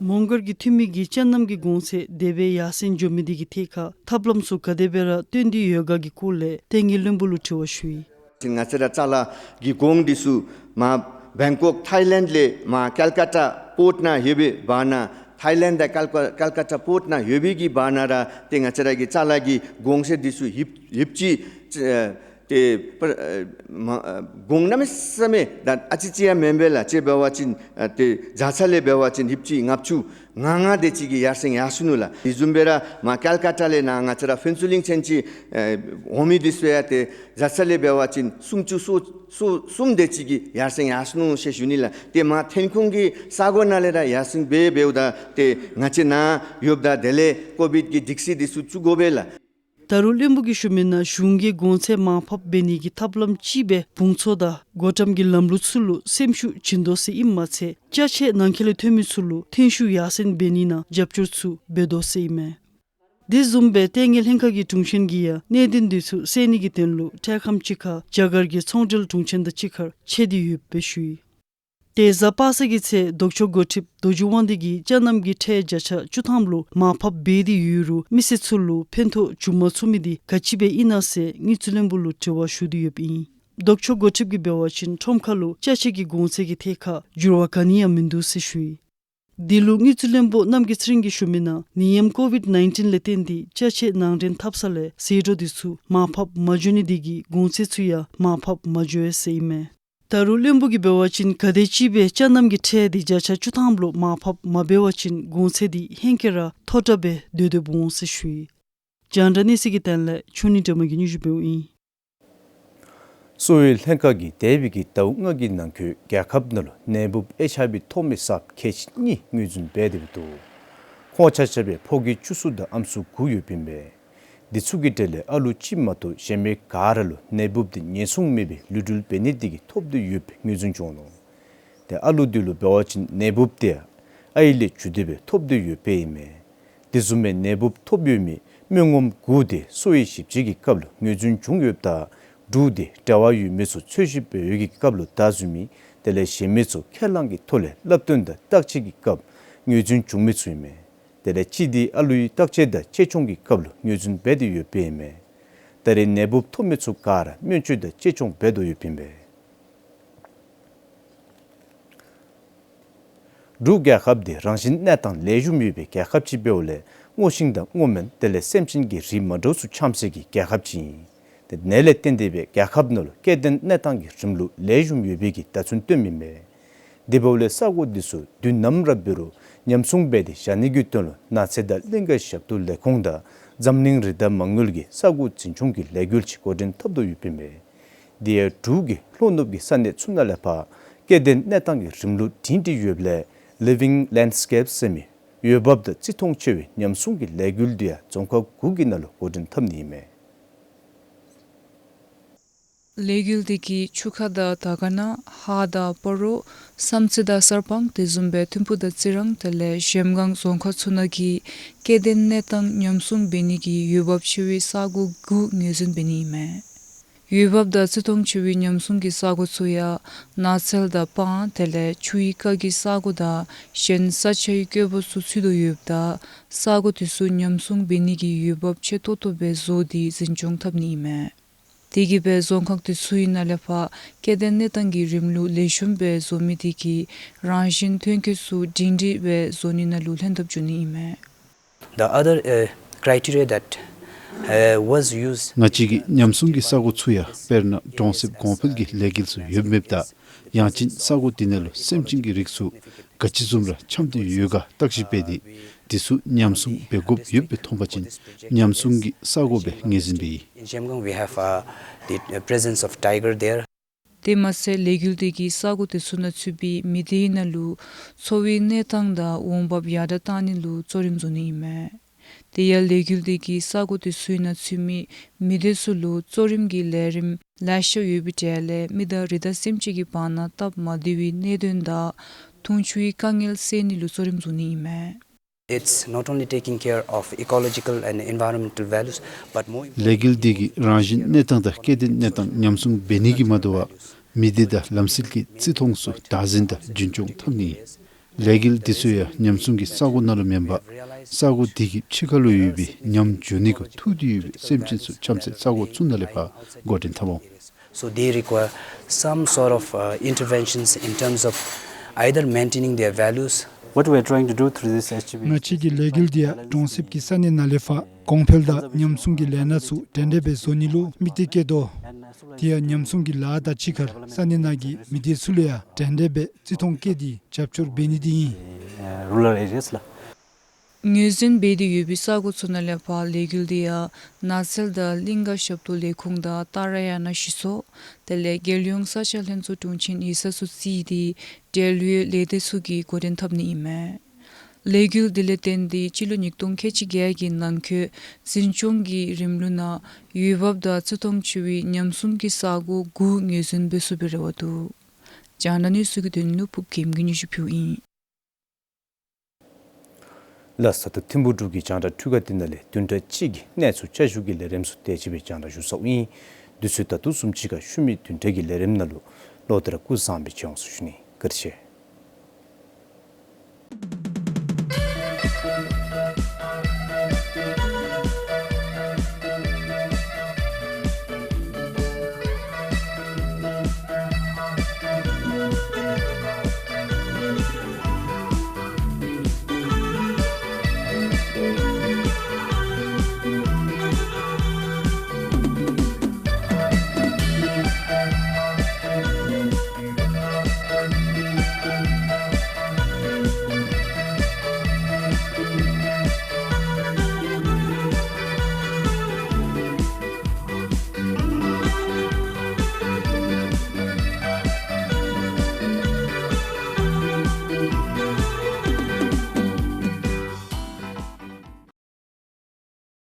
མོང་སྒར་གྱི་འཐུས་མི་གིས་ཅ་རྣམས་ཀྱི་གོང་ཚད་དེ་སྦེ་ཡར་སེང་འགྱོ་མི་དེ་གི་ཐད་ཁར་ཐབས་ལམ་ཚུ་ག་དེ་སྦེ་ར་སྟོན་ཏེ་ཡོད་ག་གི་སྐོར་ལས་ཏེ་ངེ་བློན་པོ་ལུ་དྲི་བ་ཞུ་ཡི། ང་བཅས་ར་ཅ་ལ་གི་གོང་འདི་ཚུ་མར་བེང་ཀོག་ཐའི་ལེནཌ་ལས་མར་ཀལ་ཀ་ཏ་པོརཊ་ནང་ཡོད་པའི་བར་ན་ཐའི་ལེནཌ་དང་ཀལ་ཀ་ཀལ་ཀ་ཏ་པོརཊ་ནང་ཡོད་པའི་གི་བར་ན་ར་ཏེ་ང་བཅས་ར་གི་ཅ་ལ་གི་གོང་ཚད་འདི་ཚུ་ཧིབ་ཧིབ་ཅིག་ཨ་ཏེ་པར་ཨ་མ་ཨ་གོང་གནམ་མེད་ས་མེད་ད་ཨ་ཙི་ཅིག་ཡང་མེན་པས་ལགས། ཅིག་འབད་བ་ཅིན་ཨ་ཏེ་བྱ་ཚ་ལས་འབད་བ་ཅིན་ཧིབ་ཅིག་ལྔ་བཅུ་ང་ལྔ་དེ་ཅིག་གི་ཡར་སེང་ཡར་སོ་ནུག་ལགས། དེ་བཟུམ་སྦེ་ར་མར་ཀལ་ཀ་ཏ་ལས་ནཱ་ང་བཅས་ར་ཕུན་ཚོགས་གླིང་ཚུན་ཚོད་ཨེ་འོང་མི་འདི་ཚུ་ཡང་ཏེ་བྱ་ཚ་ལས་འབད་བ་ཅིན་སུམ་ཅུ་སོ་སོ་གསུམ་དེ་ཅིག་གི་ཡར་སེང་ཡར་སོ་ནུག་ཟེར་ཞུ་ནི་ལགས། ཏེ་མར་ཐོན་ཁུངས་ཀྱི་ས་གོ་ནང་ལས་ར་ཡར་སེང་འབད་འབདཝ་ད་ཏེ་ང་བཅས་ནཱ་ཡོདཔ་ད་དེ་ལས་ཀོ་བིཌ་ཀྱི་སྒྲིག་གཞི་འདི་ཚུ་བཙུགས་དགོ་པས་ལགས། ད་རུང་བློན་པོ་གིས་ཞུ་མི་ནང་གཞུང་གིས་གོང་ཚད་མར་ཕབ་འབད་ནི་གི་ཐབས་ལམ་ཅིག་སྦེ་བུང་ཚོགས་དང་སྒོ་འགྲམ་གྱི་ལམ་ལུགས་ཚུ་ལུ་སེམས་ཤུགས་བྱིན་དོ་ཟེར་ཨིནམ་མ་ཚད་ཅ་ཆས་ནང་འཁོད་ལས་ཐོན་མི་ཚུ་ལུ་ཐོན་ཤུགས་ཡར་སེང་འབད་ནི་ནང་རྒྱབ་སྐྱོར་ཚུ་འབད་དོ་ཟེར་ཨིན་མས། དེ་བཟུམ་སྦེ་ལྟེ་གནས་ལྷན་ཁག་གི་དྲུང་ཆེན་གྱིས་ཡང་གནད་དོན་འདི་ཚུ་སེལ་ནི་གི་དོན་ལུ་འཕྲལ་ཁམས་ཅིག་ཁར་རྒྱ་གར་གྱི་ཚོང་འབྲེལ་དྲུང་ཆེན་དང་གཅིག་ཁར་ཕྱད་དེ་ཡོདཔ་སྦེ་ཞུ་ཡི། ཏེ་གཟའ་པ་སངས་ཀྱི་ཚེ་ལྡོག་ཕྱོགས་འགོ་ཁྲིདཔ་རྡོ་རྗེ་དབང་འདུས་ཀྱིས་ཅ་རྣམ་གྱི་ཁྲལ་བརྒྱ་ཆ་བཅུ་ཐམ་ལུ་མར་ཕབ་འབད་དེ་ཡོད་རུང་མི་སེར་ཚུ་ལུ་ཕན་ཐོགས་བྱུང་མ་ཚུགས་མི་དེ་ག་ཅི་སྦེ་ཨིན་ན་ཟེར་དངུལ་རྩིས་བློན་པོ་ལུ་དྲི་བ་ཞུ་སྟེ་ཡོདཔ་ཨིན། ལྡོག་ཕྱོགས་འགོ་ཁྲིདཔ་གིས་འབད་བ་ཅིན་ཁྲོམ་ཁ་ལུ་ཅ་ཆས་ཀྱི་གོང་ཚད་ཀྱི་ཐད་ཁར་འགྱུར་བ་ག་ནི་ཡང་མིན་འདུག་ཟེར་ཞུ་ཡི། དེ་ལུ་དངུལ་རྩིས་བློན་པོ་རྣམ་རྒྱལ་ཚེ་རིང་གིས་ཞུ་མི་ནང་ནད་ཡམས་ཀོ་ཝིཌ་ནའིན་ཊིན་ལས་བརྟེན་ཏེ་ཅ་ཆས་ནང་འདྲེན་འཐབ་ས་ལས་ཟད་འགྲོ་དེ་ཚུ་མར་ཕབ་མ་འགྱོ་ནི་དེ་གིས་གོང་ཚད་ཚུ་ཡང་མར་ཕབ་མ་འགྱོ་ཡི་ཟེར་ཨིན་མས། ད་རུང་བློན་པོ་གིས་འབད་བ་ཅིན་ག་དེམ་ཅིག་སྦེ་ཅ་རྣམ་གྱི་ཁྲལ་དེ་བརྒྱ་ཆ་བཅུ་ཐམ་ལུ་མར་ཕབ་མ་འབད་བ་ཅིན་གོང་ཚད་དེ་ཧེང་སྐལ་ར་མཐོ་དྲགས་སྦེ་སྡོད་སྡོདཔ་འོང་ཟེར་ཞུ་ཡི། རྒྱང་བསྒྲགས་གནས་ཚུལ་གྱི་དོན་ལས་ཆོས་ཉིད་སྒྲོལ་མ་གིས་སྙན་ཞུ་འབདཝ་ཨིན། གསོ་བའི་ལྷན་ཁག་གིས་འདས་པའི་གི་ཟླཝ་ལྔ་གི་ནང་འཁོད་རྒྱལ་ཁབ་ནང་ལུ་ནད་འབུབ་ཨེཆ་ཨའི་ཝི་ཐོགས་མེད་གསརཔ་ཁལ་གཅིག་གཉིས་ངོས་འཛིན་འབད་དེ་འདུག། ཁོང་ཆ་ཁྱབ་སྦེ་ཕོ་སྐྱེས་བཅུ་གསུམ་དང་ཨམ་སྲུ་དགུ་ཡོདཔ་ཨིན་པས། དེ་ཚུ་གི་གྲས་ལས་ཨ་ལུ་གཅིག་མ་གཏོགས་གཞན་མི་ག་ར་ལུ་ནད་འབུབ་དེ་ཉེན་སྲུང་མེད་པའི་ལུས་འབྲེལ་འབད་ནི་དེ་གིས་ཐོབ་སྟེ་ཡོདཔ་ངོས་འཛིན་བྱུང་ནུག། ཏེ་ཨ་ལུ་དེ་ལུ་འབད་བ་ཅིན་ནད་འབུབ་དེ་ཨའི་ལས་བརྒྱུད་དེ་སྦེ་ཐོབ་སྟེ་ཡོདཔ་ཨིན་མས། དེ་བཟུམ་མའི་ནད་འབུབ་ཐོབ་ཡོད་མི་མི་ངོམ་དགུ་དེ་གསོ་བའི་ཞིབ་དཔྱད་ཀྱི་སྐབས་ལུ་ངོས་འཛིན་བྱུང་ཡོདཔ་ད་དྲུག་དེ་འབྲེལ་བ་ཡོད་མི་ཚུ་འཚོལ་ཞིབ་འབད་བའི་གི་སྐབས་ལུ་བདའ་ཟུན་མི་དེ་ལས་གཞན་མི་ཚུ་ཁས་བླངས་ཀྱི་ཐོག་ལས་བསླབ་སྟོན་དང་བརྟག་དཔྱད་ཀྱི་སྐབས་ངོས་འཛིན་བྱུང་མི་ཚུ་ཨིན་མས། དེ་ལས་གཅིག་དེ་ཨ་ལུའི་བརྟག་དཔྱད་དང་གཅེས་སྐྱོང་གི་སྐབས་ལུ་ངོས་འཛིན་འབད་དེ་ཡོདཔ་ཨིན་མས། ད་རེས་ནད་འབུབ་ཐོབ་མི་ཚུ་ག་ར་སྨན་བཅོས་དང་གཅེས་སྐྱོང་འབད་དོ་ཡོདཔ་ཨིན་པས། འབྲུག་རྒྱལ་ཁབ་དེ་རང་བཞིན་གནས་སྟངས་ལེགས་ཤོམ་ཡོད་པའི་རྒྱལ་ཁབ་ཅིག་འབདཝ་ལས་སྔོ་ཤིང་དང་སྔོ་སྨན་དེ་ལས་སེམས་ཅན་གྱི་རིགས་མ་འདྲཝ་ཚུ་ཆམ་སའི་གི་རྒྱལ་ཁབ་ཅིག་ཨིན། དེ་ནང་ལས་བརྟེན་ཏེ་སྦེ་རྒྱལ་ཁབ་ནང་ལུ་སྐྱེ་ལྡན་གནས་སྟངས་ཀྱི་རིམ་ལུགས་ལེགས་ཤོམ་ཡོད་པའི་གི་བརྡ་མཚོན་སྟོནམ་ཨིན་པས། དེ་འབདཝ་ལས་ས་གོ་དེ་ཚུ་དུས་ནམ་ར་འབད་རུང་ཉམས་སྲུང་འབད་དེ་བཞག་ནི་གི་དོན་ལུ་ནགས་ཚལ་དང་གླིང་ཀ་ཞབས་ཏོག་ལས་ཁུངས་དང་འཛམ་གླིང་རི་དྭགས་མ་དངུལ་གྱིས་ས་གོ་འཛིན་སྐྱོང་གི་ལས་འགུལ་ཅིག་འགོ་འདྲེན་འཐབ་དོ་ཡོདཔ་ཨིན་པས། དེ་ཡང་འབྲུག་གི་ལྷོ་ནུབ་ཀྱི་ས་གནས་ཚུ་ནང་ལས་ཕར་སྐྱེ་ལྡན་གནས་སྟངས་ཀྱི་རིམ་ལུགས་སྒྲིང་སྒྲི་ཡོདཔ་ལས་Living Landscape ཟེར་མི་འོས་འབབ་དང་བརྩི་མཐོང་ཆེ་བའི་ཉམས་སྲུང་གི་ལས་འགུལ་དེ་ཡང་རྫོང་ཁག་དགུ་གི་ནང་ལུ་འགོ་འདྲེན་འཐབ་ནི་ཨིན་མས། ལས་འགུལ་དེ་གིས་ཆུ་ཁ་དང་དར་དཀར་ན་ཧཱ་དང་སྤ་རོ་བསམ་རྩེ་དང་གསར་སྤང་དེ་བཟུམ་སྦེ་ཐིམ་ཕུ་དང་རྩི་རང་དེ་ལས་གཞལམ་སྒང་རྫོང་ཁག་ཚུ་ནང་གི་སྐྱེ་ལྡན་གནས་སྟངས་ཉམས་སྲུང་འབད་ནི་གི་འོས་འབབ་ཆེ་བའི་ས་གོ་དགུ་ངོས་འཛིན་འབད་ནི་ཨིན་མས། འོས་འབབ་དང་བརྩི་མཐོང་ཆེ་བའི་ཉམས་སྲུང་གི་ས་གོ་ཚུ་ཡང་ནགས་ཚལ་དང་སྤང་དེ་ལས་ཆུའི་རྐ་གི་ས་གོ་དང་གཞན་ས་ཆའི་བཀོད་པ་ཚུ་ཚུད་དོ་ཡོདཔ་ད་ས་གོ་དེ་ཚུ་ཉམས་སྲུང་འབད་ནི་གི་འོས་འབབ་ཆེ་ཏོག་ཏོ་སྦེ་བཟོ་སྟེ་འཛིན་སྐྱོང་འཐབ་ནི་ཨིན་མས། དེ་གིས་སྦེ་རྫོང་ཁག་དེ་ཚུའི་ནང་ལས་ཕར་སྐྱེ་ལྡན་གནས་སྟངས་ཀྱི་རིམ་ལུགས་ལེགས་ཤོམ་སྦེ་བཟོ་མི་དེ་གིས་རང་བཞིན་ཐོན་སྐྱེད་ཚུ་སྒྲིང་སྒྲི་སྦེ་བཟོ་ནི་ནང་ལུ་ལྷན་ཐབས་འབྱུང་ནི་ཨིན་མས། The other, uh, criteria that, uh, was used. ང་བཅས་ཀྱིས་ཉམས་སྲུང་གི་ས་གོ་ཚུ་ཡང་དཔེར་ན་གྲོང་གསེབ་གོང་འཕེལ་གྱི་ལས་འགུལ་ཚུ་ཡོདཔ་མེདཔ་དང་ཡང་ཅིན་ས་གོ་དེ་ནང་ལུ་སེམས་ཅན་གྱི་རིགས་ཚུ་ག་ཅི་བཟུམ་ར་ཆམ་སྟེ་ཡོད་ག་བརྟག་ཞིབ་འབད་དེ་དེ་ཚུ་ཉམས་སྲུང་འབད་དགོཔ་ཡོདཔ་སྦེ་མཐོང་པ་ཅིན་ཉམས་སྲུང་གི་ས་གོ་སྦེ་ངོས་འཛིན་འབད་ཡི། In Zhemgang, we have, uh, the, uh, presence of tiger there. དེ་མ་ཚད་ལས་འགུལ་དེ་གིས་ས་གོ་དེ་ཚུ་ནང་ཚུད་པའི་མི་སྡེའི་ནང་ལུ་འཚོ་བའི་གནས་སྟངས་དང་འོང་འབབ་ཡར་དྲགས་བཏང་ནི་ལུ་གཙོ་རིམ་བཟུང་ནི་ཨིན་མས། དེ་ཡང་ལས་འགུལ་དེ་གིས་ས་གོ་དེ་ཚུའི་ནང་ཚུད་མི་མི་སྡེ་ཚུ་ལུ་གཙོ་རིམ་གྱི་ལས་རིམ་ལེ་ཤ་ཡོད་པའི་གྲས་ལས་མི་དང་རི་དྭགས་སེམས་ཅན་གྱི་བར་ན་སྟབས་མ་བདེ་བའི་གནད་དོན་དང་འཐུང་ཆུའི་དཀའ་ངལ་སེལ་ནི་ལུ་གཙོ་རིམ་བཟུང་ནི་ཨིན་མས། It's not only taking care of ecological and environmental values, but more ལས་འགུལ་འདི་གིས་རང་བཞིན་གནས་སྟངས་དང་སྐྱེ་ལྡན་གནས་སྟངས་ཉམས་སྲུང་འབད་ནི་གིས་མ་དོ་བར་མི་སྡེ་དང་ལམ་སྲོལ་གྱི་བརྩི་མཐོང་ཚུ་བདག་འཛིན་དང་རྒྱུན་སྐྱོང་འཐབ་ནི། ལས་འགུལ་འདི་ཚུ་ཡང་ཉམས་སྲུང་གི་ས་གོ་ནང་ལུ་མེན་པར་ས་གོ་འདི་གི་ཕྱི་ཁ་ལུ་ཡོད་པའི་ཉམས་འགྱོ་ནི་གུ་ཐུག་སྟེ་ཡོད་པའི་སེམས་ཅན་ཚུ་ཆམ་སའི་ས་གོ་ཚུ་ནང་ལས་ཕར་འགོ་འདྲེན་འཐབ་འོང་། So they require some sort of, uh, interventions in terms of either maintaining their values. What we are trying to do through this H G V ང་བཅས་ཀྱི་ལས་འགུལ་འདི་ཡང་གྲོང་གསེབ་ཀྱི་ས་གནས་ནང་ལས་ཕར་གོང་འཕེལ་དང་ཉམས་སྲུང་གི་ལས་སྣ་ཚུ་འདྲན་འདྲ་སྦེ་བཟོ་ནི་ལུ་དམིགས་གཏད་བསྐྱེད་དོ། དེ་ཡང་ཉམས་སྲུང་གི་ལཱ་དང་གཅིག་ཁར་ས་གནས་ནང་གི་མི་སྡེ་ཚུ་ལུ་ཡང་འདྲན་འདྲ་སྦེ་བརྩི་མཐོང་བསྐྱེད་དེ་རྒྱབ་སྐྱོར་འབད་ནི་འདི་ཨིན། Uh, rural areas ལགས། ངོས་འཛིན་འབད་དེ་ཡོད་པའི་ས་གོ་ཚུ་ནང་ལས་ཕར་ལས་འགུལ་འདི་ཡང་ནགས་ཚལ་དང་གླིང་ཀ་ཞབས་ཏོག་ལས་ཁུངས་དང་ཏཱ་ར་ཡ་ན་གཞི་ཚོགས་དེ་ལས་རྒྱལ་ཡོངས་ས་ཆ་ལྷན་ཚོགས་དྲུང་ཆེན་ཡིག་ཚང་ཚུ་བརྩིས་ཏེ་འབྲེལ་ཡོད་ལས་སྡེ་ཚུ་གིས་འགོ་འདྲེན་འཐབ་ནི་ཨིན་མས། ལས་འགུལ་འདི་ལས་བརྟེན་ཏེ་སྤྱི་ལོ་ཉིས་སྟོང་ཁལ་གཅིག་བརྒྱད་ཀྱི་ནང་འཁོད་འཛིན་སྐྱོང་གི་རིམ་ལུགས་ནང་འོས་འབབ་དང་བརྩི་མཐོང་ཆེ་བའི་ཉམས་སྲུང་གི་ས་གོ་དགུ་ངོས་འཛིན་འབད་ཚུགས་པའི་རེ་བ་འདུག། རྒྱང་བསྒྲགས་གནས་ཚུལ་གྱི་དོན་ལུ་ཕུབ་རྒྱལམ་གྱིས་སྙན་ཞུ་ཕུལཝ་ཨིན། ལགས་སོ། ད་ཐིམ་ཕུག་འབྲུག་གི་རྒྱང་བསྒྲགས་འཕྲུལ་ཁང་འདི་ནང་ལས་བདུན་ཕྲག་གཅིག་གི་གནས་ཚུལ་བསྐྱར་ཞུ་གི་ལས་རིམ་ཚུ་དེ་ཅིག་སྦེ་རྒྱང་བསྒྲགས་ཞུ་ཚརཝ་ཨིན། དུས་ཚོད་ད་དུས་བཟུམ་ཅིག་ཁར་ཤུལ་མའི་བདུན་ཕྲག་གི་ལས་རིམ་ནང་ལུ་ལོག་སྟེ་ར་སྐུ་བཟང་སྦེ་མཇལ་འོང་ཟེར་ཞུ་ནི། བཀྲིན་ཆེ།